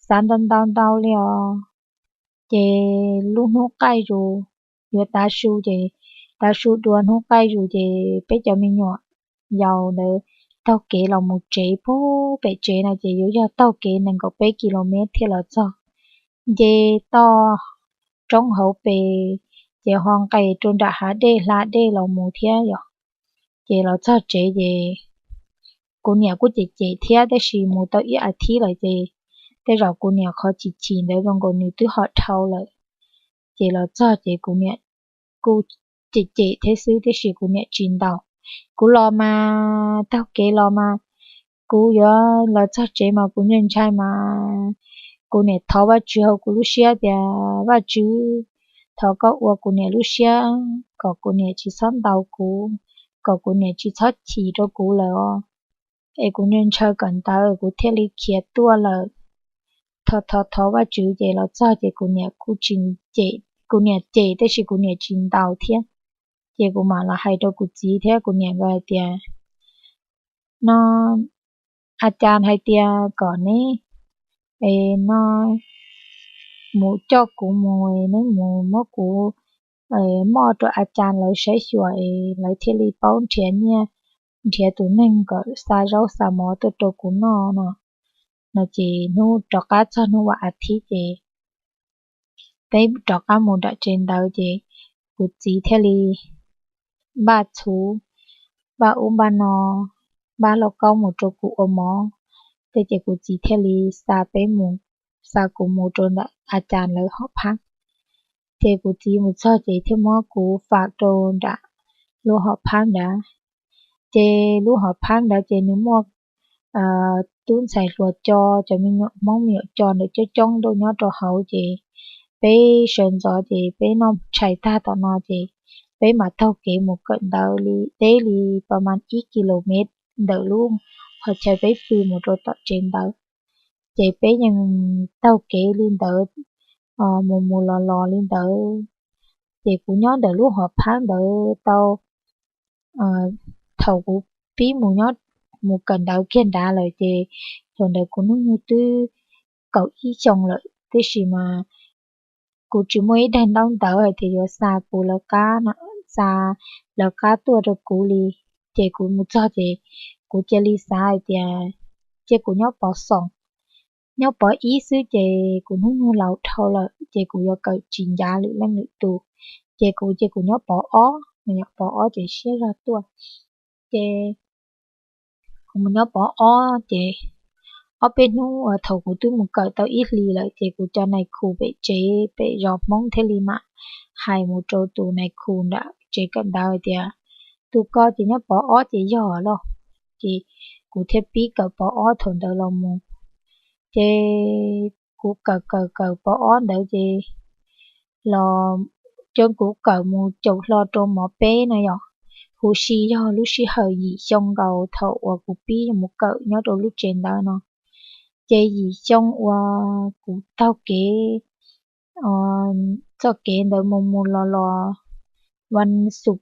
xav ntau ntau ntau li os. Ces lub hnub qaij zus, yuav tav su ces, tav su dua hnub qaij zus ces peb cov me nyuam yaus ntawd taug kev los mus tsev, pug pem tsev no ces yuav yog taug kev nees nkaum peb ki lo mev thiaj los txog nce toj roob hauv pes, ces ho nqes rau nram hav dej hla dej los mus thiab yom. Ces los txog tsev ces kuv niam kuj cem cem thiab, tab sis mus tau ib as thiv lawm ces tej zaum kuv niam qhov chim chim ntawd zoo nkaus nws twb ho dhau lawm. Ces los txog ces kuv niam kuj cem cem thiab xwb, tab sis kuv niam tsis ntaus. Kuv los mas taug kev los mas kuv yuav los txog tsev mas kuv ntshai ntshai mas kuv niam thov Vajtswv hauv kuv lub siab tias, Vajtswv, thov koj ua kuv niam lub siab kom kuv niam tsis txhob ntaus kuv, kom kuv niam tsis txhob chim rau kuv lawm os. Es kuv ntshaw kawm ntawv kuv thiaj li khiav tuaj lawm. Thov thov thov Vajtswv ces los txog ces kuv niam kuj tsis, kuv niam cem tab sis kuv niam tsis ntaus thiab. Ces kuv mam los hais rau kuv txiv thiab kuv niam nkawd hais tias, no, a cas hais tias kom neb, es no, mus coj kuv mus, neb mus muab kuv moj rau a cas lawv saib xyuas es lawv thiaj li paub nrhiav nyiaj, nrhiav tus neeg kom xa zaub xa mov tuaj rau kuv noj no. No ces hnub rov qab txog hnub vas a thiv ces peb rov qab mus nram tsev ntawd ces kuv txiv thiaj li npaj txhuv, npaj ub npaj no, npaj lauj kaub mus rau kuv ua mov. Tej ces kuv txiv thiaj li xa peb mus, xa kuv mus rau ntawm a cas lawv hom phab. Ces kuv txiv mus txog ces thiaj muab kuv fam rau nram lub hom phab nrad. Ces lub hom phab nrad ces nws muaj tub ntxhais hluas co, cov me nyuam Hmoob me nyuam co ntawd coob coob ntuj nyob rau hauv ces peb sawv ntxov ces peb noj tshais tag tom no ces peb mam taug kev mus kawm ntawv li deb li pas mas ib ki lo mev ntawm lub qhov chaw peb pw mus rau tom tsev ntawv. Ces peb yeej taug kev li ntawd, mus mus los los li ntawd. Ces kuv nyob ntawm lub hom phab ntawd tau, thaum kuv pib mus nyob, mus kawm ntawv kiag nrad lawm ces thaum ntawd kuv hnub nyoog twb kaum ib xyoo lawm tiam sis mas kuv tsis muaj ib daim ntaub ntawv hais tias yuav xa kuv lawv qab, xa lawv qab tuaj rau kuv li. Ces kuv mus txog ces kuv cia li xav hais tias cia kuv nyob pov xoom, nyob pov ib xwb ces kuv hnub nyoog laus dhau lawm ces kuv yuav kawm tsis ncav lwm leej lwm tus. Ces kuv cia kuv nyob pov ob, pov ob ces siab zog tuaj. Ces kuv mus nyob pov ob ces ob peb hnub uas thaum kuv twb mus kawm tau ib hlis lawm ces kuv cov nais khu pem tsev pem zos Hmoob thiaj li mam hais mus rau tus nais khu nram tsev kawm ntawv tias, tus ko ces nyob pov ob ces yog los. Ces kuv thiaj pib kawm pov ob thaum ntawd los mus. Ces kuv kawm kawm kawm pov ob ntawd ces los cov kuv kawm mus caum hlo rau mov peb no yog, huv si yog lub sij hawm yim xyoo nkaus thaum uas kuv pib mus kawm nyob rau lub tsev ntawd no. Ces yim xyoo uas kuv taug kev, txoj kev ntawd mus mus los los, vas xuv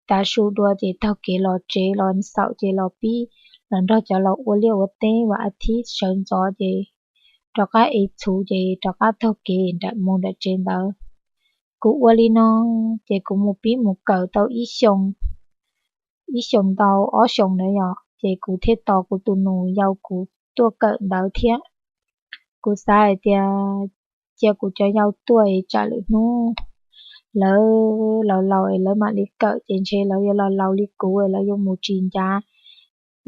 tav su dua ces taug kev los tsev, los xaum ces los pib, los nrog cov laus ua liaj ua teb, vas a thiv sawv ntxov ces rov qab ev txhuv ces rov qab taug kev nram mus nram tsev ntawd. Kuv ua li no ces kuv mus pib mus kawm tau ib xyoo, ib xyoo ntau ob xyoo ntawd yog ces kuv thiaj tos kuv tus nus yau kuv tuaj kawm ntawv thiab. Kuv xav hais tias cia kuv cov yau tuaj es tsam lwm hnub lawv laus laus es lawv mam li kawm ces ntshe lawv yuav laus laus li kuv es lawv yuav mus tsis ncav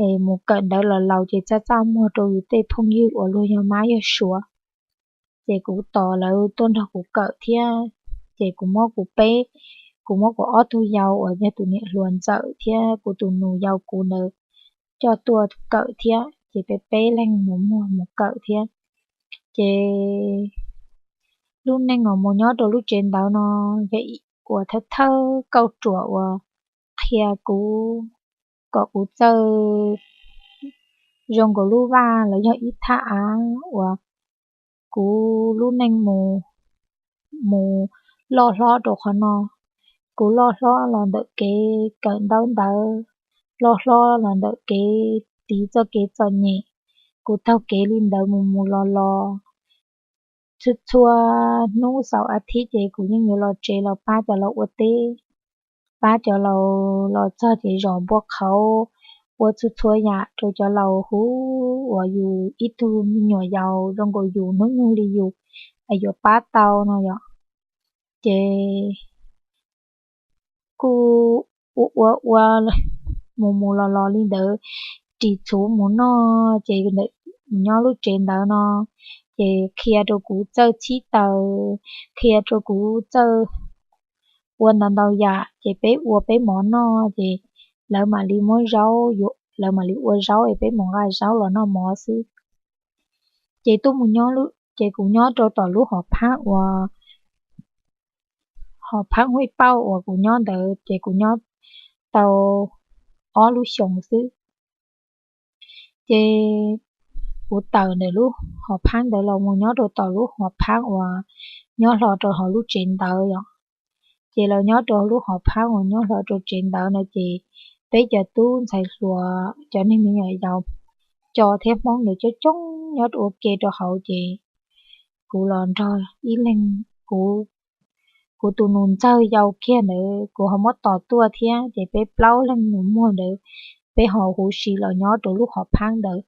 es mus kawm ntawv los laus ces txaj txaj muag rau yus tej phooj ywg uas luag yog mab yog suav. Ces kuv tos lawv tuaj nrog kuv kawm thiab. Ces kuv muab kuv peb, kuv muab kuv ob tug yau uas yog tus niam hluas ntxawm thiab kuv tus nus yau kuv ntawd coj tuaj kawm thiab ces peb peb leeg mus muag mus kawm thiab. Ces lub neej uas mus nyob rau lub tsev ntawd no yog ua thawj thawj kauj ruam uas qhia kuv kom kuv txawj zoo nkaus lub vaj los yog ib thaj av uas kuv lub neej mus mus loj hlob rau qhov no. Kuv loj hlob los ntawm kev kawm ntaub ntawv, loj hlob los ntawm kev tiv txoj kev txom nyem. Kuv taug kev li ntawd mus mus los los, txhua txhua hnub xaum a thiv ces kuv yeej yuav los tsev los pab cov laus ua teb, pab cov laus los txog ces zom npua qhauv, ua txhua txhua yam rau cov laus hu uas yus ib tug me nyuam yaus zoo nkaus yus hnub nyoog li yus yuav pab tau no yom. Ces kuj ua ua ua mus mus los los li ntawd, ris txhuv mus noj ces ntawm nyob lub tsev ntawd no ces qhia rau kuv txawj txhib taws, qhia rau kuv txawj ua ntau ntau yam ces peb ua peb mov noj ces lawv mam li muab zaub, lawv mam li ua zaub es peb mus nqa zaub los noj mov xwb. Ces tuaj mus nyob, ces kuv nyob rau tom lub hom phab uas hom phab huaj pauj uas kuv nyob ntawd ces kuv nyob tau ob lub xyoos xwb. Ces kuv tawm ntawm lub hom phab ntawd los mus nyob rau tom lub hom phab uas nyob hlo rau hauv lub tsev ntawd yom. Ces los nyob rau lub hom phab uas nyob hlo rau tsev ntawd no ces peb cov tub ntxhais hluas cov neeg me nyuam yaus, cov thiab hmoob ntawd coob coob nyob ua ke rau hauv ces kuv los nrog ib leeg, kuv, kuv tus nus ntxawg yau kiag ntawd kuv ho muab tos tuaj thiab ces peb plaub leeg nus muag ntawd peb ho huv si los nyob rau lub hom phab ntawd.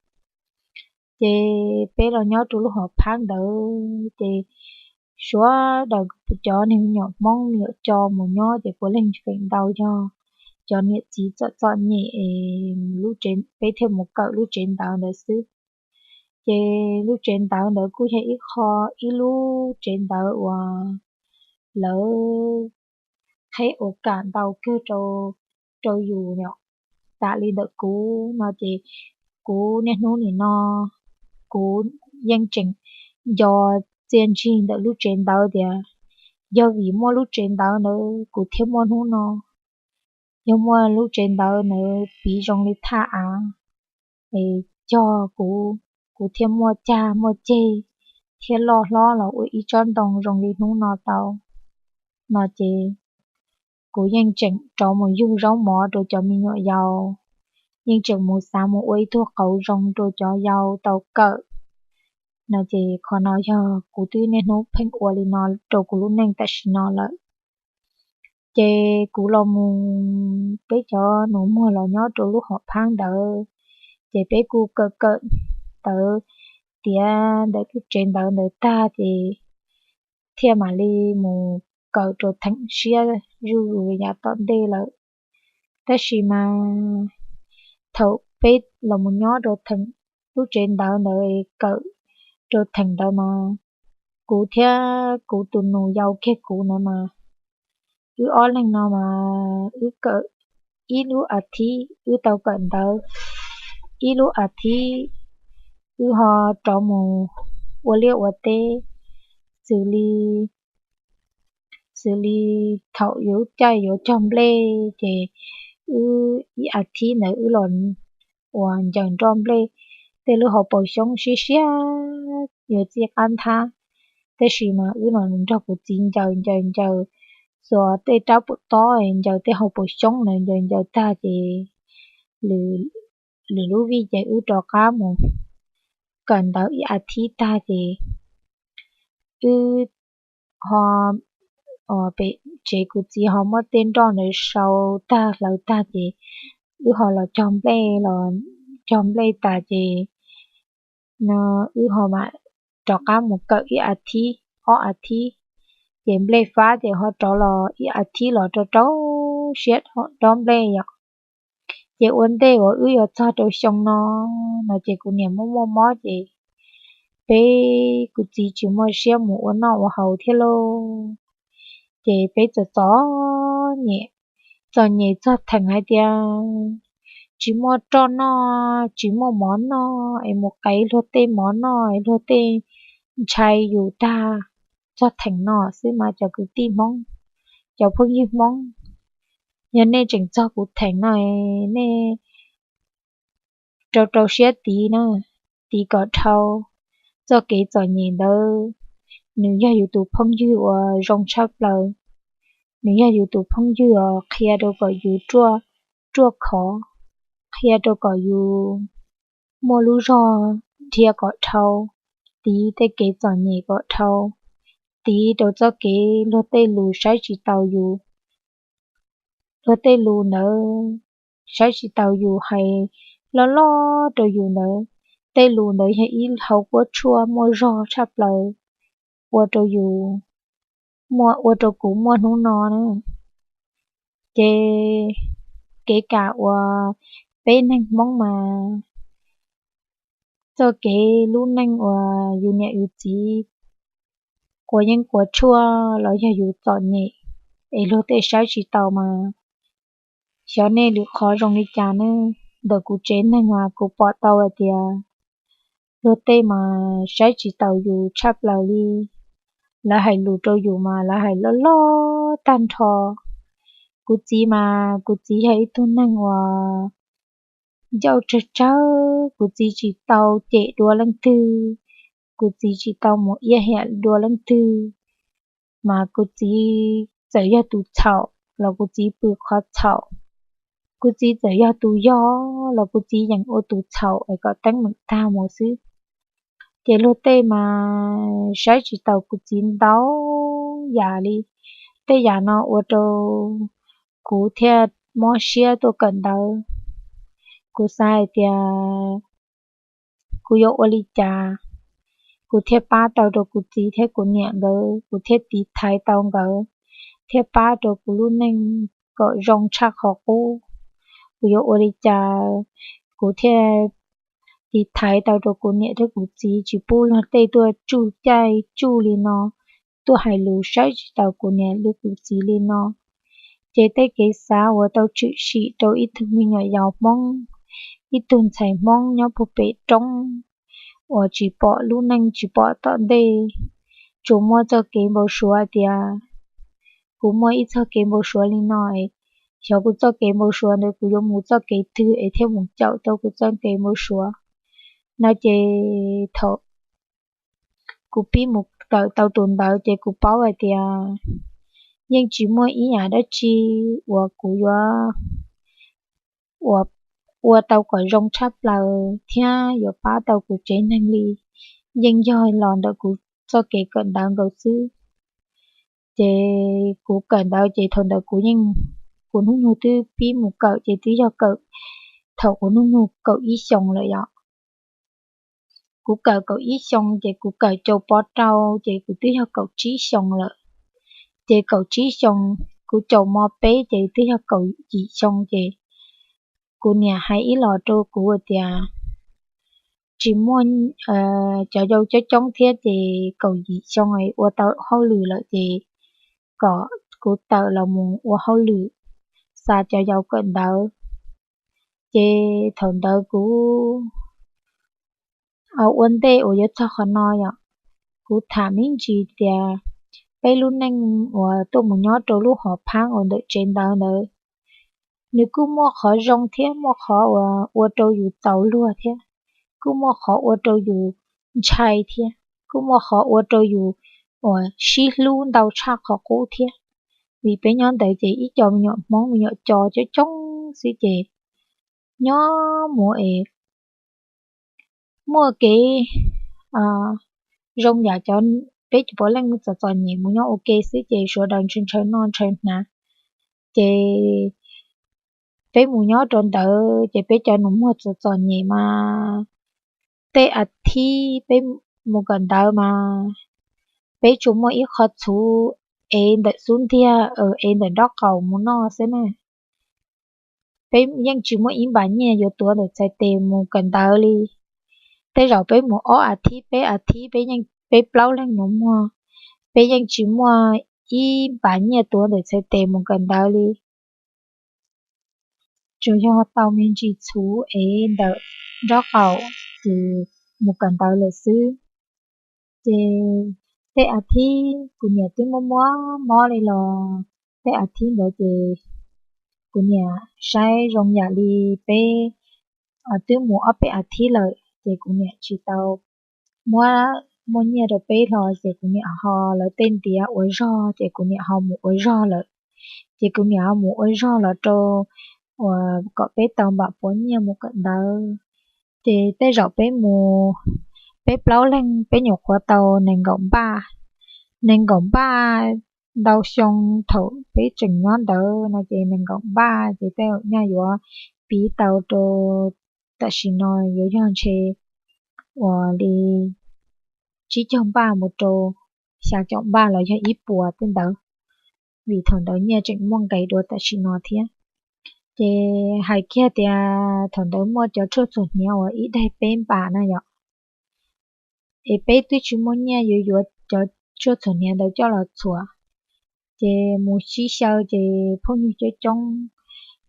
Ces peb los nyob rau lub hom phab ntawd ces suav daws cov neeg me nyuam hmoob me nyuam co mus nyob ces puav leej feem ntau yog cov niam txiv txom txom nyem es peb thiaj mus kawm lub tsev ntawd ntawd xwb. Ces lub tsev ntawd ntawd kuj yog ib qho, ib lub tsev ntawd uas lawv qheb ua kam ntau kawg rau yus yom. Tas li ntawm kuv no ces kuv niaj hnub nim no kuv yeej tseem nco txiaj ntsig ntawm lub tsev ntawd tias yog vim muaj lub tsev ntawd ntawd kuv thiaj muaj hnub no. Yog muaj lub tsev ntawd ntawd piv zoo li thaj av es cog kuv, kuv thiaj muaj cag muaj ceg thiab loj hlob los ua ib tsob ntoo zoo li hnub no tau no ces kuv yeej tseem rov mus yug zaub mov rau cov me nyuam yaus, yeej tseem mus xav mus ua ib tug qauv zoo rau cov yau tau kawm no ces qhov no yog kuv twb niaj hnub pheej ua li no rau kuv lub neej tam sim no lawm. Ces kuv los mus, peb cov nus muag los nyob rau lub hom phab ntawd, ces peb kuj kawm kawm ntawv tiav ntawm lub tsev ntawd ntawd tag ces thiaj mam li mus kawm rau theem siab zuj zus yav tom ntej lawm. Tab sis mas thaum peb los mus nyob rau theem lub tsev ntawd ntawd kawm rau theem ntawd mas kuv thiab kuv tus nus yau kiag kuv ntawd mas wb ob leeg no mas wb kawm ib lub a thib wb tau kawm ntawv, ib lub a thib wb ho rov mus ua liaj ua teb, xws li xws li thaum yuav lub caij yuav cog nplej ces wb ib a thib ntawd wb los uas ncaws nroj nplej, tej lub hauv paus xyoob siab siab yuav txij qab nthab, tab sis mas wb los nrog kuv txiv ncaws ncaws ncaws, xuas tej rab pum tob ncaws tej hauv paus xyoob na ncaws ncaws tag ces lwm lub vij ces wb rov qab mus kawm ntawv ib a thib tag ces wb ho pem tsev kuv txiv ho muab tej nroj ntawd sau tag hlaws tag ces wb ho los cog nplej, los cog nplej tas ces no wb ho mam rov qab mus kawm ib as thiv, ob as thiv, ces nplej fab ces ho rov los ib as thiv los rau rau siab dob nplej yom. Ces ua ntej uas wb yuav txog rau xyoo no, no ces kuv niam muaj muaj mob ces peb, kuv txiv tsis muaj siab mus ua noj ua haus thiab lauj. Ces peb txom txom nyem, txom nyem txog theem hais tias tsis muaj roj noj, tsis muaj mov noj, es mus qev luag tej mov noj, es luag tej ntshai yus tag. Txog theem no xwb mas cov kwv tij Hmoob, cov phooj ywg Hmoob, yog nej tseem txog kuv theem no, nej rau rau siab tiv na, tiv kom dhau. Txoj kev txom nyem ntawd, nws yog yus tus phooj ywg uas zoo tshaj plaws, nws yog yus tus phooj ywg uas qhia rau kom yus ruaj khov, qhia rau kom yus muaj lub zog dhia kom dhau, tiv tej kev txom nyem kom dhau, tiv rau txoj kev luag tej lus saib tsis taus yus. Luag tej lus ntawd saib tsis taus yus, hais loj loj rau yus ntawd, tej lus ntawd yog ib hau kuab tshuaj muaj zog tshaj plaws ua rau yus, muaj, ua rau kuv muaj hnub no na. Ces kev kam uas peb neeg Hmoob mas, txoj kev lub neej uas yus niam yus txiv quav yeeb quav tshuaj los yog yus txom nyem es luag tej saib tsis taus mas, xyov nej lwm qhov zoo li cas ne. Ntawm kuv tsev neeg mas kuv pom tau hais tias luag tej mas saib tsis taus yus tshaj plaws li. Lawv hais lus rau yus mas lawv hais loj loj tag nrho. Kuv txiv mas kuv txiv yog ib tug neeg uas ncauj tsawg tsawg, kuv txiv tsis tau cem dua leej twg, kuv txiv tsis tau mus iab hiam dua leej twg, mas kuv txiv txawm yog tus txhaum los kuv txiv pw qhov txhaum, kuv txiv txawm yog tus yog los kuv txiv yeem ua tus txhaum es kom teeb meem tag mus xwb. Ces luag tej mas saib tsis taus kuv txiv ntau yam li. Tej yam no ua rau kuv thiaj mob siab tuaj kawm ntawv. Kuv xav hais tias kuv yuav ua li cas kuv thiaj pab tau rau kuv txiv thiab kuv niam nkawd, kuv thiaj tiv thaiv tau nkawd, thiaj pab rau kuv lub neej kom zoo tshaj qhov qub. Kuv yuav ua li cas kuv thiaj tiv thaiv tau rau kuv niam thiab kuv txiv tsis pub luag tej tuaj tsuj caij tsuj li no, tuaj hais lus saib tsis taus kuv niam li kuv txiv li no. Ces tej kev xav uas tau tshwm sim rau ib tug me nyuam yaus Hmoob, ib tug ntxhais Hmoob nyob puag pem roob uas tsis pom lub neej tsis pom tom ntej, tsuas muaj txoj kev npau suav tias kuv muaj ib txoj kev npau suav li no, xyov kuv txoj kev npau suav ntawd kuv yuav mus txoj kev twg es thiaj mus caum tau kuv txoj kev npau suav no. Ces thaum kuv pib mus kawm tau tus ntawd ces kuv paub hais tias yeej tsis muaj ib yam dab tsi uas kuv yuav ua tau kom zoo tshaj plaws thiab yuav pab tau kuv tsev neeg li, yeej yog los ntawm kuv txoj kev kawm ntawv nkaus xwb. Ces kuv kawm ntawv ces thaum ntawd kuv yeej, kuv hnub nyoog twb pib mus kawm ces twb yog kawm, thaum kuv hnub nyoog kaum ib xyoos lawm yom. Kuv kawm kaum ib xyoo ces kuv kawm caum pov rau ces kuv twb yog kaum tsib xyoo lawm. Ces kaum tsib xyoo, kuv caum mos peb ces twb yog kaum yim xyoo ces kuv niam hais ib los rau kuv tias tsis muaj cov yau coob coob thiab ces kaum yim xyoo ua tau hauj lwm lawm ces kom kuv tawm los mus ua hauj lwm, xa cov yau kawm ntawv. Ces thaum ntawd kuv ua ntej uas yuav txog qhov no yom, kuv tham me ntsis tias peb lub neej uas tuaj mus nyob rau lub hom phab uas ntawm tsev ntawv ntawd, nws kuj muaj qhov zoo thiab muaj qhov uas ua rau yus txaus luag thiab, kuj muaj qhov ua rau yus ntshai thiab, kuj muaj qhov ua rau yus uas sib hlub ntau tshaj qhov qub thiab. Vim peb nyob ntawd ces ib co me nyuam Hmoob me nyuam co coob coob xwb ces nyob mus es muaj kev zoo yam cov peb cov puav leej txom txom nyem mus nyob ua ke xwb ces sawv daws ntshaw ntshaw noj ntshaw hnav. Ces peb mus nyob rau ntawd ces peb cov nus muag txom txom nyem mas tej as thiv peb mus kawm ntawv mas peb tsuas muaj ib qho txhuv ev ntawm xub ntiag, ev ntawm nraub qaum mus noj xwb na. Peb yeej tsis muaj ib npav nyiaj yuav tuav ntawm txhais tes mus kawm ntawv li. Tej zaum peb mus ob as thiv peb as thiv peb yeej, peb plaub leeg no muag, peb yeej tsis muaj ib npav nyiaj tuav ntawm txhais tes mus kawm ntawv li. Tsuas yog tau me ntsis txhuv ev ntawm nraub qaum ces mus kawm ntawv lawm xwb. Ces tej as thiv kuv niam twb muab muab mob li los tej as thiv ntawd ces kuv niam saib zoo yam li peb twb mus ob peb as thiv lawm ces kuv niam tsis tau muab, muaj nyiaj rau peb hlo ces kuv niam ho lawv tej ntiav ua zog ces kuv niam ho mus ua zog lawm. Ces kuv niam ho mus ua zog los rau uas kom peb tau npam puav nyiaj mus kawm ntawv. Ces tej zaum peb mus, peb plaub leeg peb nyuam qhuav tau nees nkaum npaj, nees nkaum npaj ntau xyoo thaum peb tseem nyob ntawd no ces nees nkaum npaj ces tej zaum nyaj yuav piv tau rau tam sim no yuav yog ntshe uas li tsib caug npaj mus rau xya caum npaj los yog ib puas tej ntawd, vim thaum ntawd nyiaj tseem muaj nqis dua tam sim no thiab. Ces hais kiag tias thaum ntawd muaj cov tshuaj txhuam hniav uas ib daim peb npam na yom, es peb twb tsis muaj nyiaj yuav yuav cov tshuaj txhuam hniav ntawd coj los txhuam. Ces mus sib xyaw ces phooj ywg coob coob,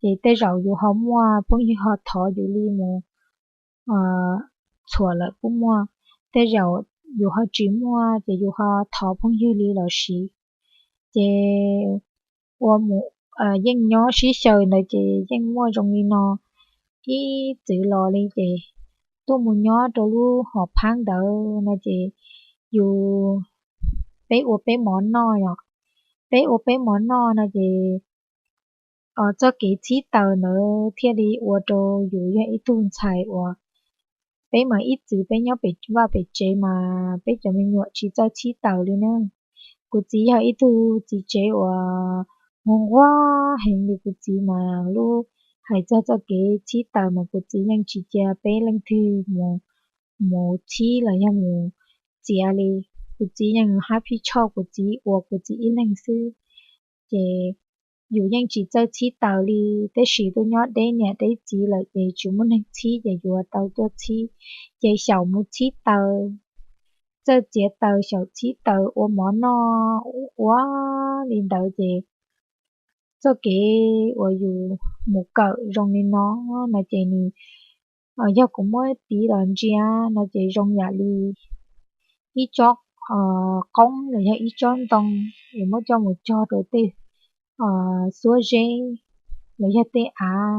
ces tej zaum yus ho muaj phooj ywg ho thov yus li mus txhuam lawm kuj muaj, tej zaum yus ho tsis muaj ces yus ho thov phooj ywg li los siv. Ces ua mus yeej nyob sib xyaw ntawd ces yeej muaj zoo li no ib txwm los li ces tuaj mus nyob rau lub hom phab ntawd no ces yus, peb ua peb mov noj yom, peb ua peb mov noj no ces txoj kev txhib taws ntawd thiaj li ua rau yus yog ib tug ntxhais uas peb mas ib txwm peb nyob pem vaj pem tsev mas peb cov me nyuam tsis txawj txhib taws li na. Kuv txiv yog ib tug txiv tsev uas nquag nquag heev li, kuv txiv mas lub, hais txog txoj kev txhib taws mas kuv txiv yeej tsis cia peb leej twg mus, mus txhib los yog mus txiav li. Kuv txiv yeej hab phij tshoj kuv txiv ua kuv txiv ib leeg xwb. Ces yus yeej tsis txawj txhib taws li, tab sis tuaj nyob deb niam deb txiv lawm ces tsis muaj neeg txhib ces yuav tau tuaj txhib. Ces xyaum mus txhib taws, txawj txiav taws xyaum txhib taws ua mov noj ua ua li ntawd ces txoj kev uas yus mus kawm zoo li no no ces nws, yog kuv muab piv los ntsia no ces zoo yam li ib tsob qoob los yog ib tsob ntoo es muab coj mus cog rau tej xuab zeb los yog tej av,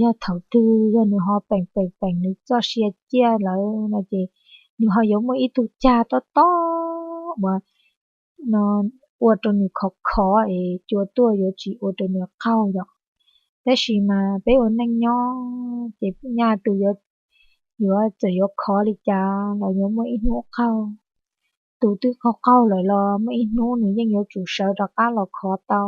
yog thaum twg yog nws ho peem peem peem nws txoj sia ciaj lawm no ces nws ho yuav muaj ib tug cag tob tob uas ua rau nws khov khov es cua tuaj yuav tsis ua rau nws qaug yom. Tab sis mas peb ua neej nyob ces nyaj tus yuav, yuav txawm yuav khov li cas los yuav muaj ib hnub qaug. Tus twb qaug qaug lawm los muaj ib hnub nws yeej yuav tsum sawv rov qab los khov tau.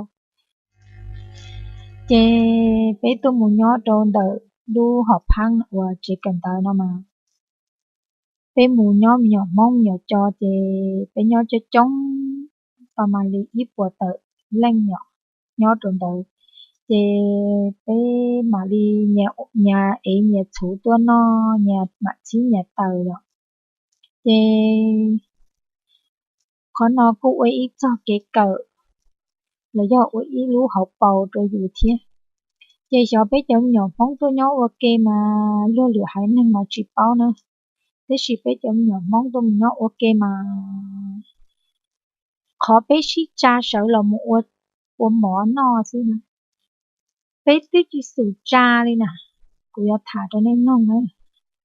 Ces peb tuaj mus nyob rau ntawm lub hom phab uas tsev kawm ntawv no mas peb mus nyob me nyuam Hmoob me nyuam Co ces peb nyob coob coob, tau mas li ib puas tawm leej yom, nyob rau ntawd. Ces peb mam li nyias ev nyias txhuv tuaj noj, nyias mam txhib nyias taws yom. Ces qhov no kuj ua ib txog kev kawm los yog ua ib lub hauv paus rau yus thiab. Ces xyov peb cov me nyuam Hmoob tuaj nyob ua ke mas luag lwm haiv neeg mas tsis paub na, tab sis peb cov me nyuam Hmoob tuaj mus nyob ua ke mas qhov peb sib tsa sawv los mus ua, ua mov noj xwb na, peb twb tsis xum tsa li na. Kuv yuav tham rau nej mloog na,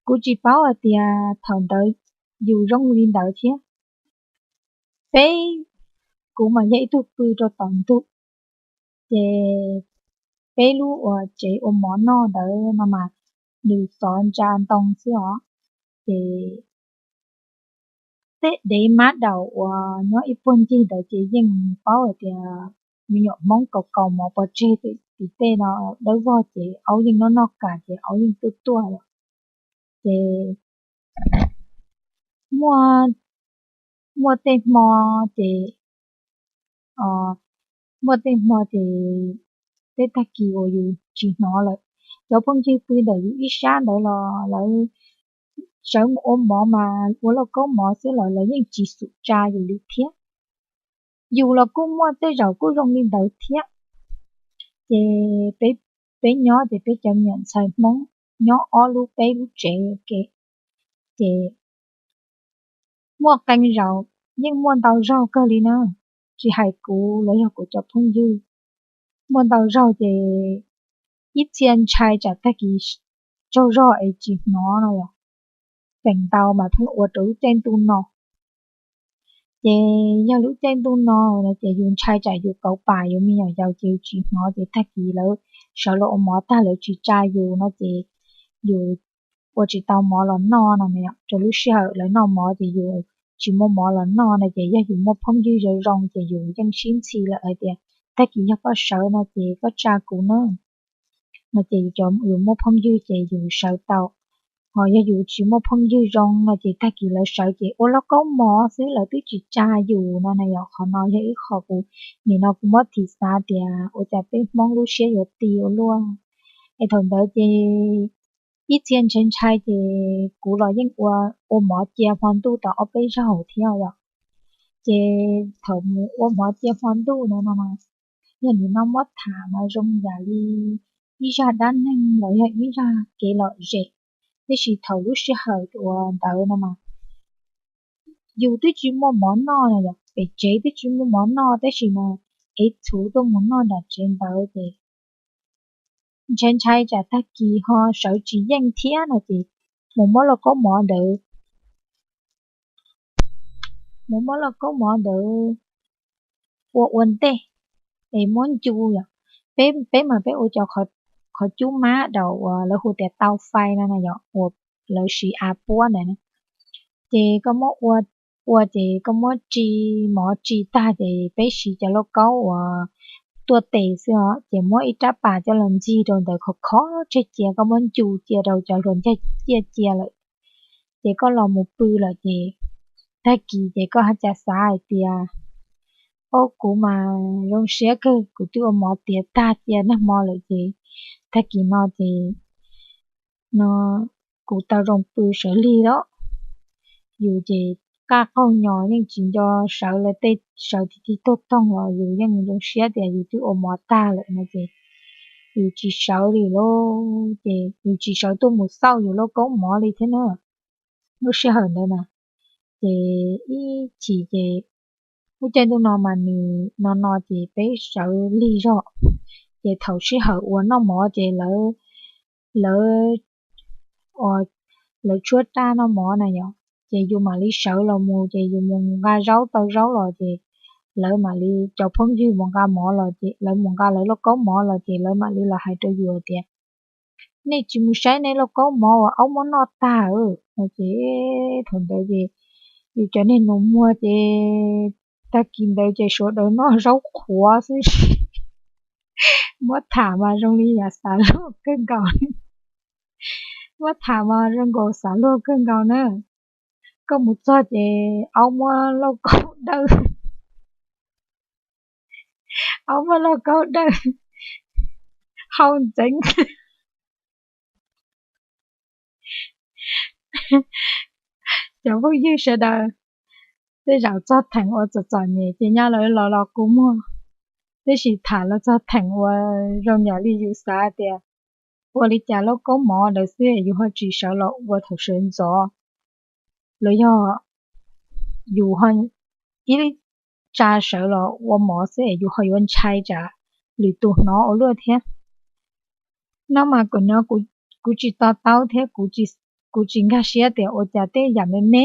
kuv tsis paub hais tias thaum ntawd yus zoo li ntawd thiab. Peb, kuv mas yog ib tug pw rau tom ntug, ces peb lub uas tsev ua mov noj ntawd no mas nws xov ntsa ntoo xwb os. Ces tej dev mab daum uas nyob ib puag ncig ntawd ces yeej paub hais tias me nyuam Hmoob kaus kaus mov pov tseg tim tej no dawb vog ces aub yeej noj noj kas ces aub yeej tuaj tuaj lawm. Ces muaj, muaj tej hmo ces, muaj tej hmo ces tej tag kis uas yus tsis hnov lawm, cov phooj ywg pw ntawm yus ib sab ntawd los lawv sawv mus ua mov mas ua lauj kaub mov xwb los lawv yeej tsis xum tsa yus li thiab. Yus los kuj muaj tej zaum kuj zoo li ntawd thiab. Ces peb nyob ces peb cov me nyuam ntxhais Hmoob nyob ob lub peb lub tsev ua ke, ces muaj qee zaus yeej muaj ntau zaug kawg li na, tsis hais kuv los yog kuv cov phooj ywg, muaj ntau zaug ces ib txhia ntshai tsam tag kis tsaug zog es tsis hnov no yom, feem ntau mas pheej ua rau lub caij ntuj no. Ces yog lub caij ntuj no no ces yus ntshai tsam yus kauv pam yus me nyuam yaus ces yus tsis hnov ces tag kis lawv sawv los ua mov tag lawv tsis tsa yus no ces yus ua tsis tau mov los noj no, rau lub sij hawm lawv noj mov ces yus tsis muaj mov los noj no ces yog yus muaj phooj ywg zoo zoo ces yus yeej sib ntxhi lawm hais tias tag kis yog koj sawv no ces koj tsa kuv na, no ces yus muaj phooj ywg ces yus sawv tau. Ho yog yus tsis muaj phooj ywg zoo no ces tag kis lawv sawv ces ua lauj kaub mov xwb lawv twb tsis tsa yus no na yom. Qhov no yog ib qho kuv nim no kuv muab thim xav tias ua cas peb Hmoob lub siab yuav ti ua luaj. Es thaum ntawd ces ib txhia ntshai ntshai ces kuv los yeej ua, ua mov cia hmo ntuj tau ob peb zaug thiab yom. Ces thaum mus ua mov cia hmo ntuj no no mas, yog nim no muab tham mas zoo yam li ib zaj dab neeg los yog ib zaj kev lom zem, tiam sis thaum lub sij hawm uas ntawd no mas yus twb tsis muaj mov noj no yom, pem tsev twb tsis muaj mov noj tab sis mas ev txhuv tuaj mus noj nram tsev ntawd ces ntshai ntshai tsam tag kis ho sawv tsis yeej thiab no ces mus muab lauj kaub mov ntawd, mus muab lauj kaub mov ntawd ua ua ntej es muab ncu yom. Peb, peb mas peb ua cov qhov cub mab daus uas lawv hu tias tau fais no na yom, uas lawv siv av puab ntawd na. Ces koj muab ua, ua ces koj muab tsis mov tsis tag ces peb siv cov lauj kaub uas tuaj tes xwb os, ces muab ib rab pas coj los ntxig rau ntawd khov khov tseg cia, koj muab ncu cia rau cov hluas ncaig ciaj cia lawm, ces koj los mus pw lawm ces tag kis ces koj ho cas xav hais tias, ob, kuv mas zoo siab kawg, kuv twb ua mov tiav tag cia nag hmo lawm ces tag kis no ces no kuv tau zoo pw sawv lig lawm. Yus ces qaj qaug nyo yeej tsis nco sawv lawm, tej sawv tig tig tuag toog los yus yeej zoo siab tias yus twb ua mov tag lawm no ces yus tsis sawv li lauj, ces yus tsis sawv tuaj mus xauj yus lauj kaub mov li thiab na. Lub sij hawm ntawd na, ces ib chim ces lub caij ntuj no mas nws no no ces peb sawv lig zog, ces thaum sij hawm uas noj mov ces lawv, lawv, lawv tshuab raj noj mov na yom, ces yus mam li sawv los mus ces yus mus nqa zaub tau zaub los ces lawv mam li, cov phooj ywg mus nqa mov los ces lawv mus nqa lawv lauj kaub mov los ces lawv mam li los hais rau yus tias, nej tsis mus saib nej lauj kaub mov uas aub muab noj tag no ces thaum ntawd ces yus cov niag nus muag ces tag kis ntawd ces sawv daws noj zaub qhuav xwb. Muab tham mas zoo li yam xav luag kawg nkaus, muab tham mas zoo nkaus xav luag kawg nkaus na. Koj mus txog ces aub muab lauj kaub dawj, aub muab lauj kaub dawj hau ntxeev. Cov phooj ywg sawv daws, tej zaum txog theem uas txom txom nyem ces nyab lawv los los kua muag, tab sis tham los txog theem uas zoo yam li yus xav tias ua li cas lauj kaub mov ntawd xwb yus ho tsis sawv los ua thaum sawv ntxov, los yog yus ho ib tsa sawv los ua mov xwb es yus ho yuav ntshai tsam lwm tus hnov ua luaj thiab. No mas kuv no, kuv tsis to taub thiab kuv tsis nkag siab tias ua cas tej yam me me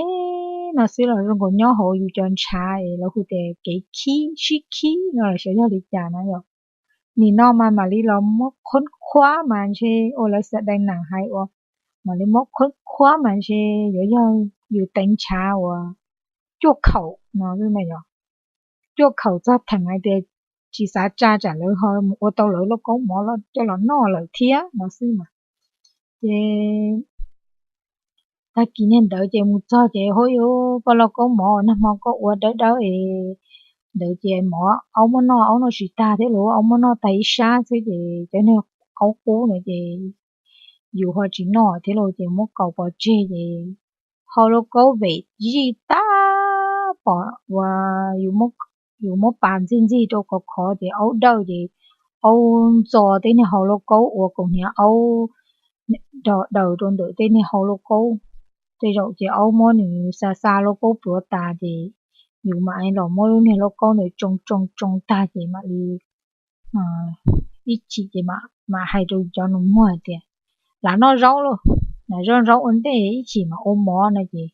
no xwb los zoo nkaus nyob hauv yus cov ntshav es lawv hu tias kev khib, sib khib no los xyov yog li cas na yom. Nim no mas mam li los muab qhuab qhuab mas ntshe ua lawv xav dai nam hais ua, mam li muab qhuab qhuab mas ntshe yuav yog yus teev ntshav uas cuaj khaum no xwb na yom. Cuaj khaum txog theem hais tias tsis xav tsa tsam lawv ho mus ua tau lawv lauj kaub mov coj los noj lawm thiab no xwb mas. Ces tag kis niag ntawd ces mus txog ces, hauj yus, koj lauj kaub mov nag hmo koj ua dawb dawb es ntawd ces mov aub muab noj, aub noj tsis tag thiab los aub muab noj tag ib sab xwb ces cov niag aub qub no ces yus ho tsis noj thiab los ces muab kaus pov tseg ces hau lauj kaub vem zij tag pom uas yus muab pas ntxig ntxig rau khov khov ces aub dawj ces aub ntxo tej niag hau lauj kaub ua kaus hniav aub daws rau ntawm tej niag hau lauj kaub. Tej zaum ces aub muab nws xa xa lauj kaub pluav tas ces yus mam los muab lub niag lauj kaub ntawd tsoo tsoo tsoo tag ces mam li ib chim ces mam hais rau cov nus muag hais tias, lam noj zaub lauj, lam noj zaub ua ntej ib chim mam ua mov no ces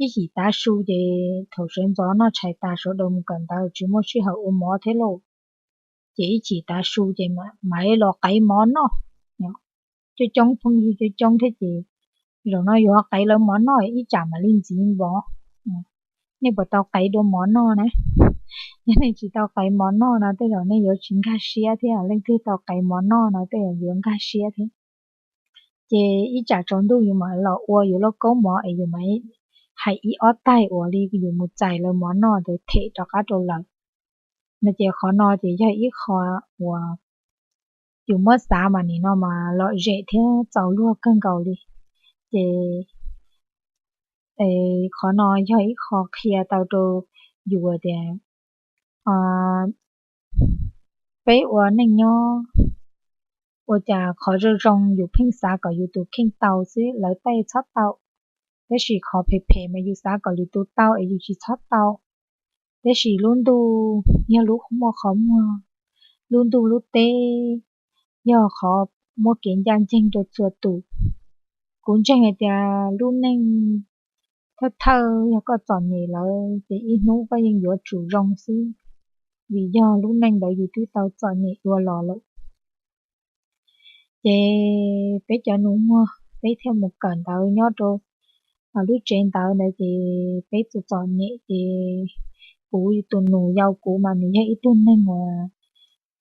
ib chim tav su ces thaum sawv ntxov noj tshais tas sawv daws mus kawm ntawv tsis muaj sij hawm ua mov thiab lauj, ces ib chim tav su ces mam li los qev mov noj. Coob coob phooj ywg coob coob thiab ces zaum no yus ho qev lawv mov noj ib tsam mam li ntxiv npov. Nej puas tau qev dua mov noj na? Yog nej tsis tau qev mov noj no tej zaum nej yuav tsis nkag siab thiab, leej twg tau qev mov noj no tej zaum yuav nkag siab thiab. Ces ib tsam tsaus ntuj yus mam los ua yus lauj kaub mov es yus mam hais ib ob taig uas li yus mus txais lawv mov noj ntawd them rov qab rau lawv. No ces qhov no ces yog ib qho uas yus muab xav mas nim no mas lom zem thiab txaus luag kawg nkaus li. Ces qhov no yog ib qho qhia tau rau yus tias peb ua neej nyob ua cas qhov zoo zoo yus pheej xav kom yus tus kheej tau xwb lawv tej txhob tau, tab sis qhov phem phem mas yus xav kom lwm tus tau es yus tsis txhob tau. Tab sis lub ntuj yog lub muaj qhov muag, lub ntuj lub teb yog qhov muaj kev ncaj ncees rau txhua tus. Kuv ntseeg hais tias lub neej thawj thawj yog koj txom nyem lawm ces ib hnub koj yeej yuav tsum zoo xwb, vim yog lub neej ntawd yus twb tau txom nyem dua los lawm. Ces peb cov nus muag peb thiaj mus kawm ntawv nyob rau lub tsev ntawv ntawd ces peb txom txom nyem ces kuv tus nus yau kuv mas nws yog ib tug neeg uas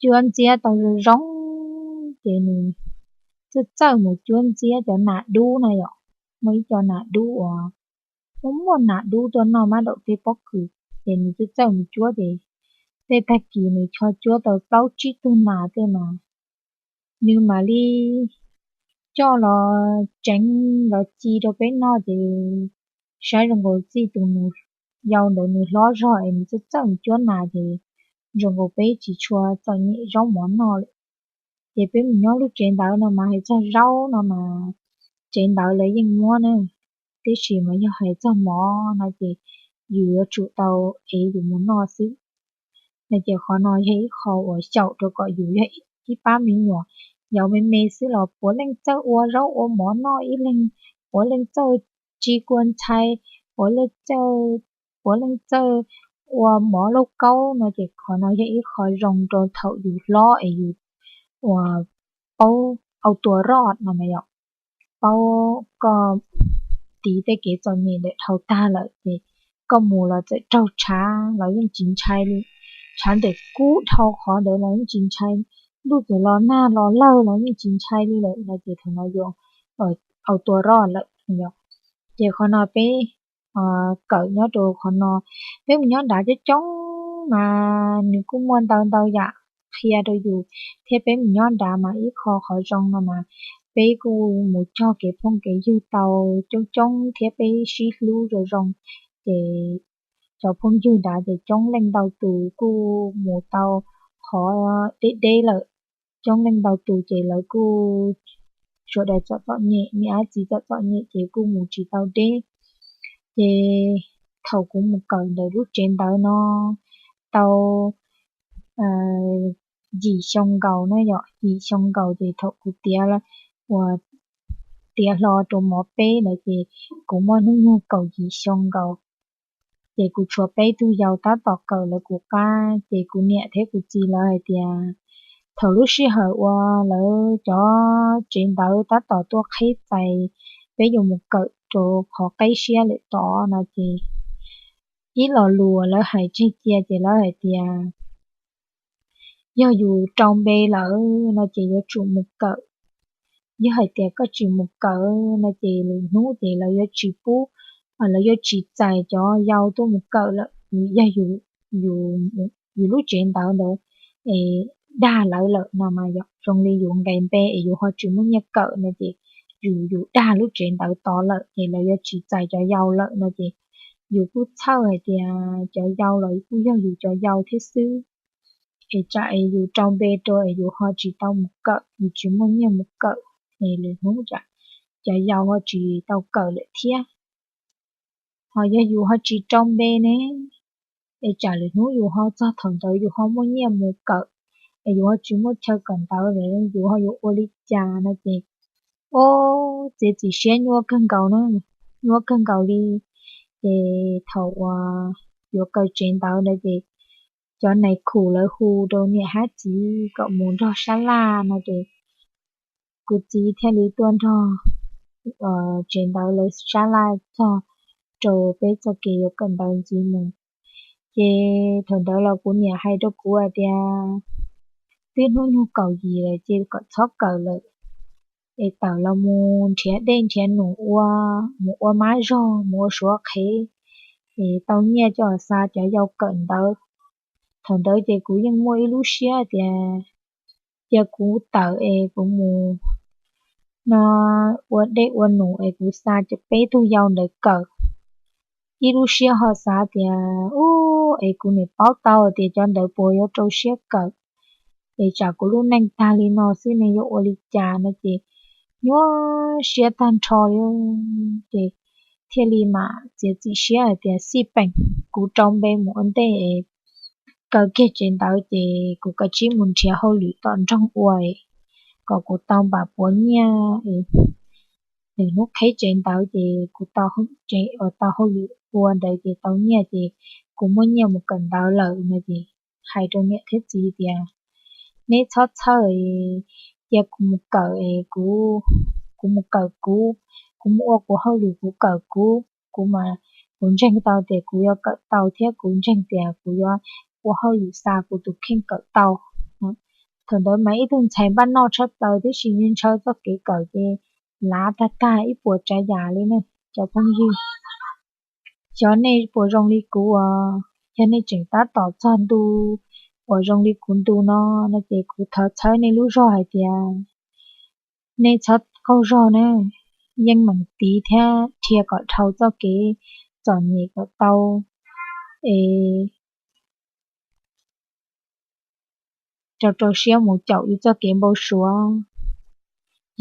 cuab ntxiab tau zoo zoo, ces nws txawj txawj mus cuab ntxiab cov nas dub no yom, muaj ib co nas dub uas muaj muaj nas dub tuaj noj mab daum tej pob kws, ces nws txawj txawj mus cuab ces tej tag kis nws cho cuab tau plaub tsib tug nas tej mas nws mam li coj los tseev los ci rau peb noj ces saib zoo nkaus txij tus nus yau ntawd nws hlob zog es nws txawj txawj mus cuab nas ces zoo nkaus peb tsis tshua txom nyem zaub mov noj lawm. Ces peb mus nyob lub tsev ntawv no mas hais txog zaub no mas tsev ntawv lawv yeej muab na, tiam sis mas yog hais txog mov no ces yus yuav tsum tau ev yus mus noj xwb. No ces qhov no yog ib qho uas xyaum rau kom yus yog ib pab me nyuam yaus me me xwb los puav leej txawj ua zaub ua mov noj ib leeg, puav leej txawj tsis kua ntxhais, puav leej txawj, puav leej txawj ua mov lauj kaub no ces qhov no yog ib qho zoo rau thaum yus hlob es yus uas paub au tua roj no mas yom, paub koj tiv tej kev txom nyem ntawm dhau tag lawm ces koj mus los txawm raug tshav los yeej tsis ntshai li, tshav ntawm kub dhau qhov ntawd los yeej tsis ntshai, ntuj txawm los nag los lawg los yeej tsis ntshai li lawm no ces thaum no yus au tua roj lawm. Ces qhov no peb kawm nyob rau qhov no, peb mus nyob nrad coob coob mas nws kuj muaj ntau ntau yam qhia rau yus, thiab peb mus nyob nrad mas ib qho qhov zoo no mas peb kuj mus cog kev phooj kev ywg tau coob coob thiab peb sib hlub zoo zoo, ces cov phooj ywg nrad ces coob leej ntau tus kuj mus tau qhov deb deb lawm, coob leej ntau tus ces lawv kuj sawv daws txom txom nyem, niam txiv txom txom nyem ces kuj mus tsis tau deb. Ces thaum kuv mus kawm ntawm lub tsev ntawv no tau yim xyoo nkaus na yom, yim xyoo nkaus ces thaum kuv tiav, uas tiav hlo rau mov peb ntawd ces kuv muaj hnub nyoog kaum yim xyoo nkaus. Ces kuv tshuav peb tug yau tab tom kawm lawv kuv qab, ces kuv niam thiab kuv txiv lawv hais tias thaum lub sij hawm uas lawv cov tsev ntawv tab tom tuaj qheb txais peb yuav mus kawm rau qhov qeb siab lawm tod no ces ib lo lus uas lawv hais tseg cia ces lawv hais tias yog yus rau npe lawm no ces yuav tsum mus kawm. yog hais tias koj tsis mus kawm no ces lwm hnub ces lawv yuav tsis pub, lawv yuav tsis txais cov yau tuaj mus kawm lawm, yog yus lub tsev ntawd ntawd es dag lawv lawm no mas yog zoo li yus nqes npe es yus ho tsis muaj nyiaj kawm no ces yus yus dag lub tsev ntawd tod lawm ces lawv yuav tsis txais cov yau lawm no ces yus kuj txhawj hais tias cov yau los kuj yog yus cov yau thiab xwb, es tsam es yus rau npe rau es yus ho tsis tau mus kawm, yus tsis muaj nyiaj mus kawm, es lwm hnub tsam cov yau ho tsis tau kawm lawm thiab. Ho yog yus ho tsis rau npe ne, es tsam lwm hnub yus ho txog thaum ntawd yus ho muaj nyiaj mus kawm, es yus ho tsis muaj chaw kawm ntawv lawm yus ho yuav ua li cas no ces, o, txiav txim siab nyuaj kawg nkaus na, nyuaj kawg nkaus li. Ces thaum uas yuav kaw tsev ntawv ntawd ces cov nais khum lawv hu rau niam hab txiv kom mus nrog sab laj no ces kuv txiv thiaj li tuaj nrog tsev ntawv lawv sab laj txog rau peb txoj kev yuav kawm ntawv ntxiv mus. Ces thaum ntawd los kuv niam hais rau kuv hais tias twb hnub nyuag kaum yim lawm ces kom txhob kawm lawm, es tawm los mus nrhiav dej nrhiav num ua, mus ua mab zog mus ua suav qhev, es tau nyiaj coj xa cov yau kawm ntawv. Thaum ntawd ces kuv yeej muaj ib lub siab tias cia kuv tawm es kuv mus no ua dej ua num es kuv xa cov peb tug yau ntawd kawm. Ib lub siab ho xav tias, u, es kuv niam paub tau tias cov ntawd puas yuav rau siab kawm, es tsam kuv lub neej tag li no xwb ne yuav ua li cas no ces nyuaj siab tag nrho li. Ces thiaj li mam txiav txim siab hais tias xij peem kuv rau npe mus ua ntej es kaw kiag tsev ntawv ces kuv kav tsij mus nrhiav hauj lwm tom nroog ua kom kuv tau npam puav nyiaj es lwm hnub qheb tsev ntawv ces kuv tau hauj lwm ua ntawd ces tau nyiaj ces kuv muaj nyiaj mus kawm ntawv lawm no ces hais rau niam thiab txiv tias neb txhob txhawj, cia kuv mus kawm es kuv, kuv mus kawm kuv, kuv mus ua kuv hauj lwm kuv kawm kuv, kuv mas kuv ntseeg tau tias kuv yuav kawm tau thiab kuv ntseeg tias kuv yuav ua hauj lwm xa kuv tus kheej kawm tau. Thaum ntawd mas ib tug ntxhais npaj noj tshaj plaws tib si ntshaw txoj kev kawm ces lav tag tag ib puas tsav yam li ne. Cov phooj ywg, xyov nej puas zoo li kuv os, yog nej tseem tab tom txog ntu uas zoo li kuv ntu no, no ces kuv thov txhawb nej lub zog hais tias nej txhob qaug zog na, yeej meem tiv thiab dhia kom dhau txoj kev txom nyem kom tau es rau rau siab mus caum yus txoj kev npau suav.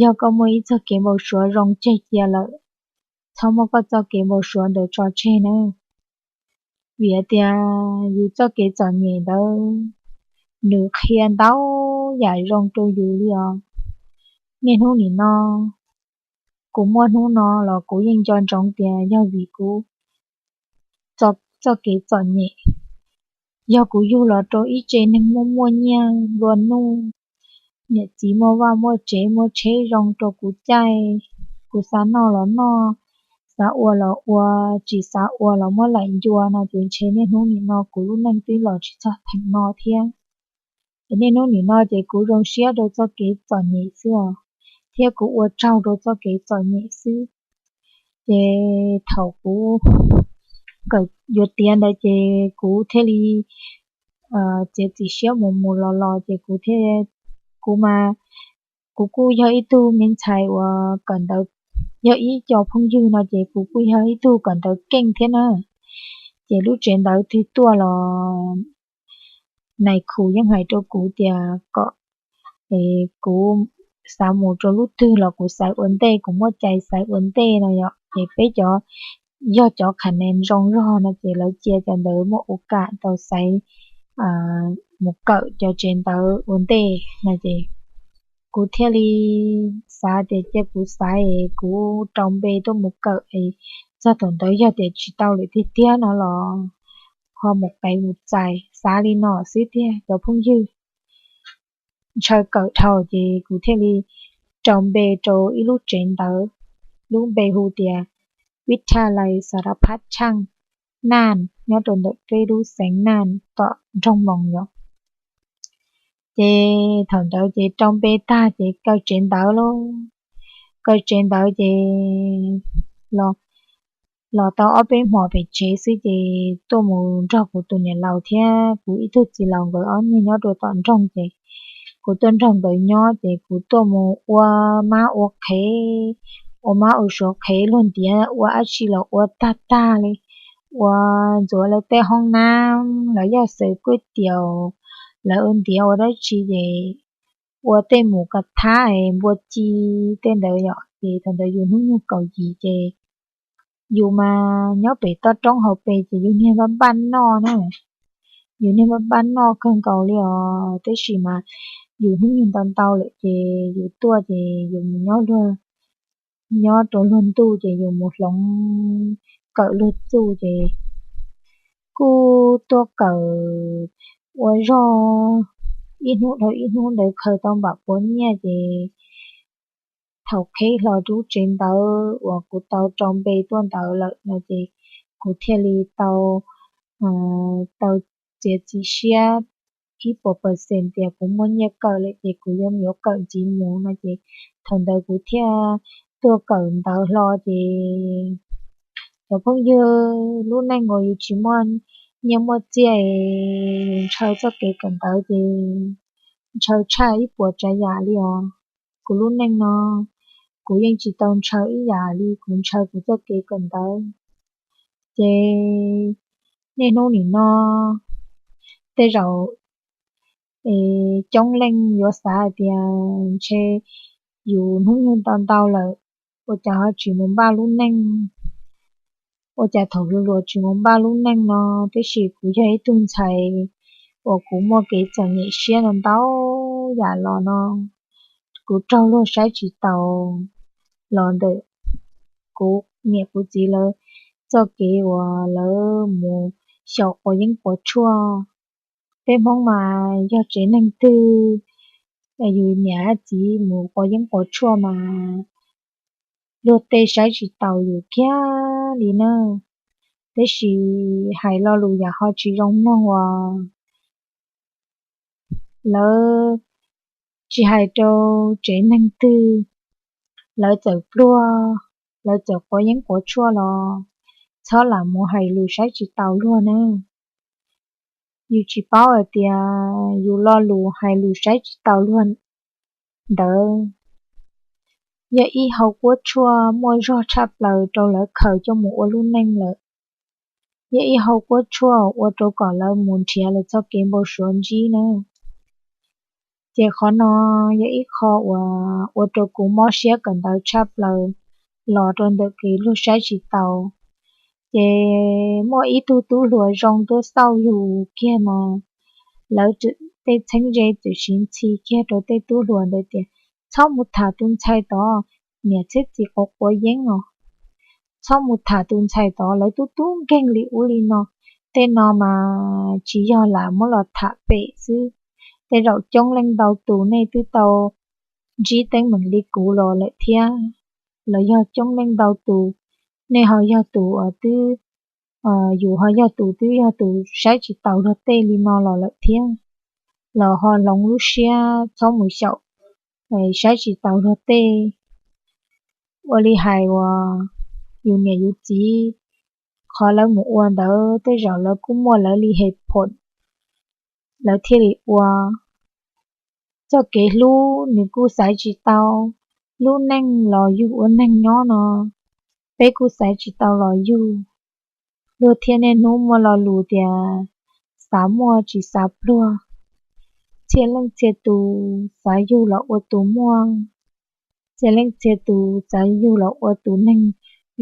Yog koj muaj ib txoj kev npau suav zoo tseg cia lawm, txhob muab koj txoj kev npau suav ntawd tso tseg na. Vim tias yus txoj kev txom nyem ntawd nws qhia ntau yam zoo rau yus li os. Niaj hnub nim no kuv muaj hnub no los kuv yeej nco ntsoov tias yog vim kuv txoj kev txom nyem. Yog kuv yug los rau ib tse neeg muaj muaj nyiaj nplua nuj, niam txiv muaj vaj muaj tsev muaj tsheb zoo rau kuv caij, kuv xav noj los noj, xav ua los ua, tsis xav ua los muab laim ncua no ces ntshe niaj hnub nim no kuv lub neej twb los tsis txog theem no thiab. Es niaj hnub nim no ces kuv zoo siab rau txoj kev txom nyem xwb os, thiab kuv ua tsaug rau txoj kev txom nyem xwb. Ces thaum kuv kawm yuav tiav ntawd ces kuv thiaj li txiav txim siab mus mus los los ces kuv thiaj, kuv mas kuv kuj yog ib tug me ntxhais uas kawm ntawv, yog ib co phooj ywg no ces kuv kuj yog ib tug kawm ntawv keej thiab na. Ces lub tsev ntawv twg tuaj los nais khu yeej hais rau kuv tias kom kuv xav mus rau lub twg los kuv xaiv ua ntej, kuv muaj cai xaiv ua ntej no yom. Ces peb cov, yog cov qhas nes zoo zog no ces lawv cia cov ntawd muaj ua kam tau xaiv mus kawm cov tsev ntawv ua ntej no ces kuv thiaj li xav tias cia kuv xaiv es kuv rau npe tuaj mus kawm es txog thaum ntawd yog tias tsis tau lwm tiag tiag no los ho mus qev mus txais, xav li no xwb tiag cov phooj ywg. Ntshaw kawm dhau ces kuv thiaj li rau npe rau ib lub tsev ntawv, lub npe hu tias Vib Thaj Lais Xas Las Phab Tshaaj Naj, nyob rau ntawm peb lub xeev Naj tom nroog Moos yom. Ces thaum ntawd ces rau npe tag ces kaw tsev ntawv lauj. kaw tsev ntawd ces los, los tau ob peb hmos pem tsev xwb ces tuaj mus nrog kuv tus niam laus thiab kuv ib tug txiv laus nkawd ob niag nyob rau tom nroog ces kuv tuaj nrog nkawd nyob ces kuv tuaj mus ua mab ua qhev, ua mab ua suav qhev luag ntiav ua dab tsi los ua tag tag li, ua ntxuav lawv tej hoob nab los yog xaws kuj tias lawv ua ntiav ua dab tsi ces ua tej mus ka thab npua ci tej ntawd yom. Ces thaum ntawd yus hnub nyoog kaum yim ces yus mas nyob pem toj roob hauv pes ces yus niag npaj npaj noj na, yus niag npaj npaj noj kawg nkaus li os. Tab sis mas yus hnub nyoog ntau ntau lawm ces yus tuaj ces yus mus nyob luag, nyob rau luag ntuj ces yus mus hloov kawm luag txuj ces kuj tuaj kawm ua zog ib hnub dhau ib hnub ntawd khaws tau npam puav nyiaj ces thaum qheb hlo rub tsev ntawd uas kuv tau rau npe tuaj ntawd lawm no ces kuv thiaj li tau, tau txiav txim siab ib puas percent tias kuv muaj nyiaj kawm lawm ces kuv yuav yuav kawm ntxiv mus no ces thaum ntawd kuv thiaj tuaj kawm ntawv hlo ces cov phooj ywg, lub neej uas yus tsis muaj nyiaj muaj txiaj es ntshaw txoj kev kawm ntawv ces ntshaw tshaj ib puas tsav yam li os. Kuv lub neej no kuv yeej tsis tau ntshaw ib yam li kuv ntshaw kuv txoj kev kawm ntawv. Ces niaj hnub nim no tej zaum coob leej yuav xav hais tias ntshe yus hnub nyoog ntau ntau lawm ua cas ho tsis mus npaj lub neej, ua cas thaum hluas hluas tsis mus npaj lub neej no. Tab sis kuv yog ib tug ntxhais uas kuv muaj kev txom nyem siab no ntau yam los no kuv raug luag saib tsis taus los ntawm kuv niam kuv txiv lawv txoj kev uas lawv mus xyaum quav yeeb quav tshuaj. Peb Hmoob mas yog tsev neeg twg yus niam txiv mus quav yeeb quav tshuaj mas luag tej saib tsis taus yus kiag li na. Tab sis hais lo lus yam ho tsis zoo mloog uas lawv tsis hais rau tsev neeg twg, lawv txawm pluag, lawv txawm quav yeeb quav tshuaj los txhob lam mus hais lus saib tsis taus luag na. Yus tsis paub hais tias yus lo lus hais lus saib tsis taus luag ntawd yog ib hau kuab tshuaj muaj zog tshaj plaws rau lawv khaws coj mus ua lub neej lawm. Yog ib hau kuab tshuaj ua rau kom lawv mus nrhiav lawv txoj kev npau suav ntsib na. Ces qhov no yog ib qho uas ua rau kuv mob siab kawm ntawv tshaj plaws los rau ntawm kev luag saib tsis taus. Ces muaj ib tug tub hluas zoo tuaj xauj yus kiag mas lawv tej txheeb ze txawm siv ntxhi kiag rau tej tub hluas ntawd tias, txhob mus tham tus ntxhais tod, niam thiab txiv quav quav yeeb os. Txhob mus tham tus ntxhais tod, lawv tub tub nkeeg li ub li no. Tej no mas tsis yog lam muab los tham pem xwb, tej zaum coob leej ntau tus nej twb tau ntsib teeb meem li kuv los lawm thiab, los yog coob leej ntau tus nej ho yog tus uas twb, yus ho yog tus twb yog tus saib tsis taus luag tej li no los lawm thiab, los ho hloov lub siab txhob mus xyaum saib tsis taus luag tej. Ua li hais uas yus niam yus txiv qhov lawv mus ua ntawd tej zaum lawv kuj muaj lawv li hais phom lawv thiaj li ua. Txoj kev hlub nws kuj xaiv tsis tau, lub neej los yug ua neeg nyob no peb kuj xaiv tsis tau los yug. Luag thiaj niaj hnub muaj lo lus tias xav muaj tsis xav pluag. Txhia leej txhia tus xav yug los ua tus muaj, txhia leej txhia tus xav yug los ua tus neeg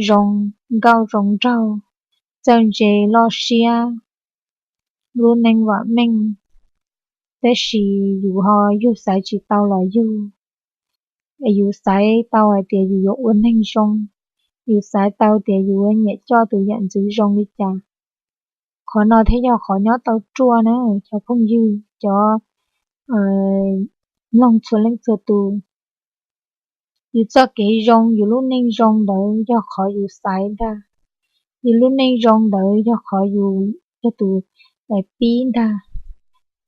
zoo nkauj zoo nraug, txawj ntse loj siab, lub neej vam meej. Tab sis yus ho yug xaiv tsis tau los yug, es yus xaiv tau hais tias yus yuav ua neeg zoo, yus xaiv tau tias yus yuav nyiam coj tus yam ntxwv zoo li cas. Qhov no thiaj yog qhov nyob tau ruaj na cov phooj ywg, cov mloog txhua leej txhua tus. Yus txoj kev zoo, yus lub neej zoo ntawd yog qhov yus xaiv ntag. Yus lub neej zoo ntawd yog qhov yus yog tus pib ntag.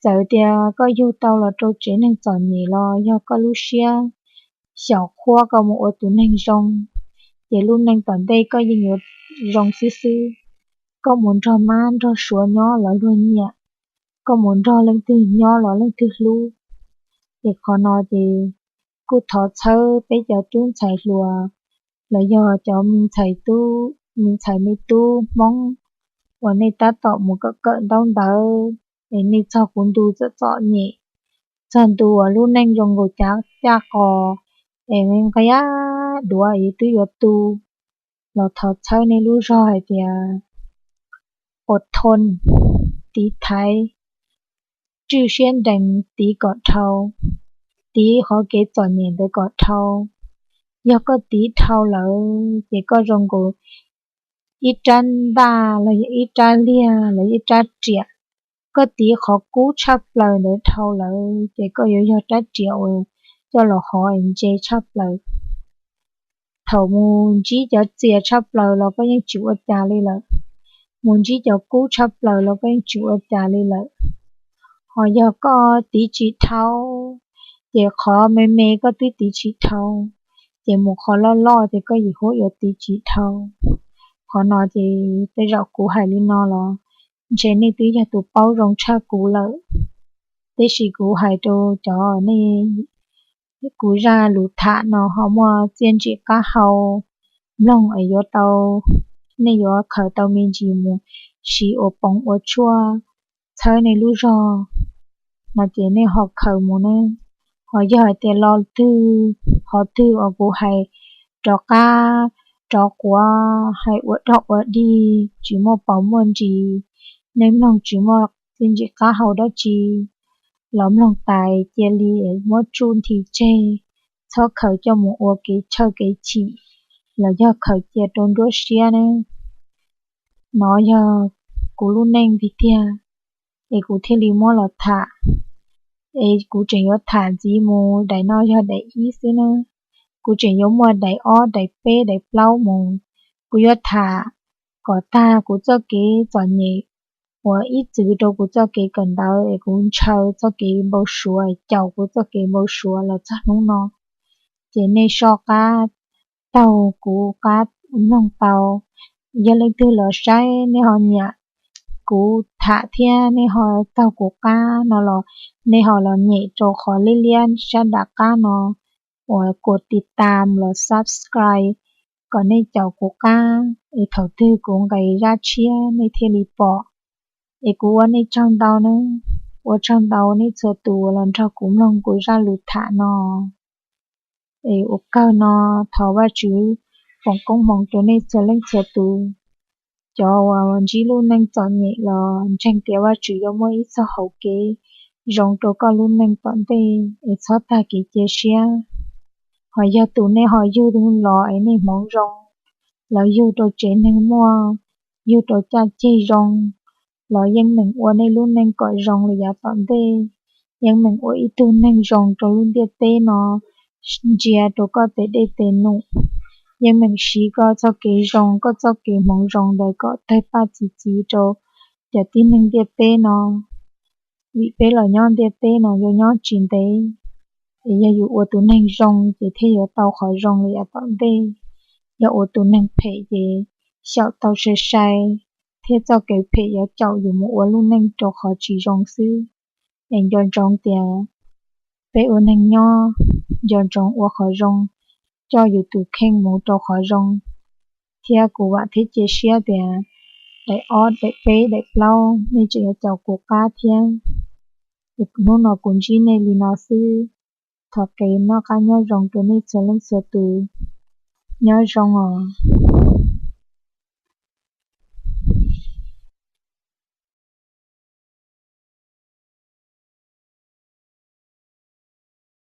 Txawm tias koj yug tau los rau tsev neeg txom nyem los yog koj lub siab xyaum qhuab koj mus ua tus neeg zoo, ces lub neej tom ntej koj yeej yuav zoo xwb xwb. Koj mus nrog mab nrog suav nyob los luag nyiam, koj mus nrog leej twg nyob los leej twg hlub. Ces qhov no ces kuj thov txhawb peb cov tub ntxhais hluas los yog cov me ntxhais tub, me ntxhais me tub Hmoob uas nej tab tom mus kawm kawm ntaub ntawv, es nej txog kuv ntu txom txom nyem, txog ntu uas lub neej zoo nkaus cav caj qos, es nqia duav es twb yuav tu, los thov txhawb nej lub zog hais tias อดทน, tiv thaiv, ซื่อ siab nrees, tiv kom dhau, tiv qhov kev txom nyem ntawd kom dhau. Yog koj tiv dhau lawm ces koj zoo nkaus ib rab ntaj los yog ib rab liag los yog ib rab riam. Koj tiv qhov kub tshaj plaws ntawd dhau lawm ces koj yuav yog rab riam uas coj los hov es ntse tshaj plaws. Thaum mus ntsib cov txias tshaj plaws los koj yeej tsis ua cas li lawm, mus ntsib cov kub tshaj plaws los koj yeej tsis ua cas li lawm. Ho yog koj tiv tsis dhau, ces qhov me me koj twb tiv tsis dhau, ces mus qhov loj loj ces koj yuav huab yuav tiv tsis dhau. Qhov no ces tej zaum kuv hais li no los ntshe nej twb yog tus paub zoo tshaj kuv lawm, tiam sis kuv hais rau cov nej, kuv zaj lus tham no ho muaj txiaj ntsim qab hau, mloog es yuav tau, nej yuav khaws tau me ntsis mus siv ua poov ua tshuaj txhawb nej lub zog no ces nej ho khaws mus na. Ho yog hais tias los twg, qhov twg uas kuv hais rov qab rov quav, hais ua dog ua dig, tsis muaj paus muaj ntsis, nej mloog tsis muaj txiaj ntsim qab hau dab tsi, los mloog tas cia li muab tsuj nthi tseg, txhob khaws coj mus ua kev tshawj kev chim los yog khaws cia rau nruab siab na. No yog kuv lub neej tiag tiag, es kuv thiaj li muab los tham. Es kuv tseem yuav tham ntxiv mus, daim no yog daim ib xwb na, kuv tseem yuav muaj daim ob, daim peb, daim plaub mus. Kuv yuav tham kom tag kuv txoj kev txom nyem uas ib txwm rau kuv txoj kev kawm ntawv es kuv ntshaw txoj kev npau suav, caum kuv txoj kev npau suav los txog hnub no. Ces nej soj qab taug kuv qab mloog tau. Yog leej twg los saib nej ho nyiam kuv tham thiab nej ho taug kuv qab no los nej ho los nyem rau qhov liab liab sab nram qab no uas kos tiv tam los subscribe kom nej caum kuv qab es thaum twg kuv nqes zaj tshiab nej thiaj li pom. Es kuv ua nej tsaug ntau na, ua tsaug ntau nej txhua tus uas los nrog kuv mloog kuv zaj lus tham no. Es ua kawg no thov Vajtswv foom koob hmoov rau nej txhua leej txhua tus. Cov uas ntsib lub neej txom nyem los ntseeg tias Vajtswv yuav muaj ib txoj hauv kev zoo rau koj lub neej tom ntej es txhob tag kev cia siab. Ho yog tus nej ho yug los es nej hmoov zoo, los yug rau tsev neeg muaj, yug rau caj ceg zoo, los yeej meem ua nej lub neej kom zoo li yav tom ntej. Yeej meem ua ib tug neeg zoo rau lub ntiaj teb no, ntsia rau koj tes dej tes num. Yeej meem siv koj txoj kev zoo, koj txoj kev hmoov zoo ntawd kom tawg paj txi txiv rau cov tib neeg ntiaj teb no. Vim peb los nyob ntiaj teb no yuav nyob tsis ntev, es yog yus ua tus neeg zoo ces thiaj yuav tau qhov zoo li yav tom ntej. Yog ua tus neeg phem ces xyaum tau sai sai, thiab txoj kev phem yuav caum yus mus ua lub neej rau qhov tsis zoo xwb. Es nco ntsoov tias peb ua neeg nyob, nco ntsoov ua qhov zoo, coj yus tus kheej mus rau qhov zoo. Thiab kuv vam thiab cia siab tias daim ob, daim peb, daim plaub nej tseem yuav caum kuv qab thiab. Es hnub no kuv ntsib nej li no xwb. Thov kev noj qab nyob zoo rau nej txhua leej txhua tus. Nyob zoo os.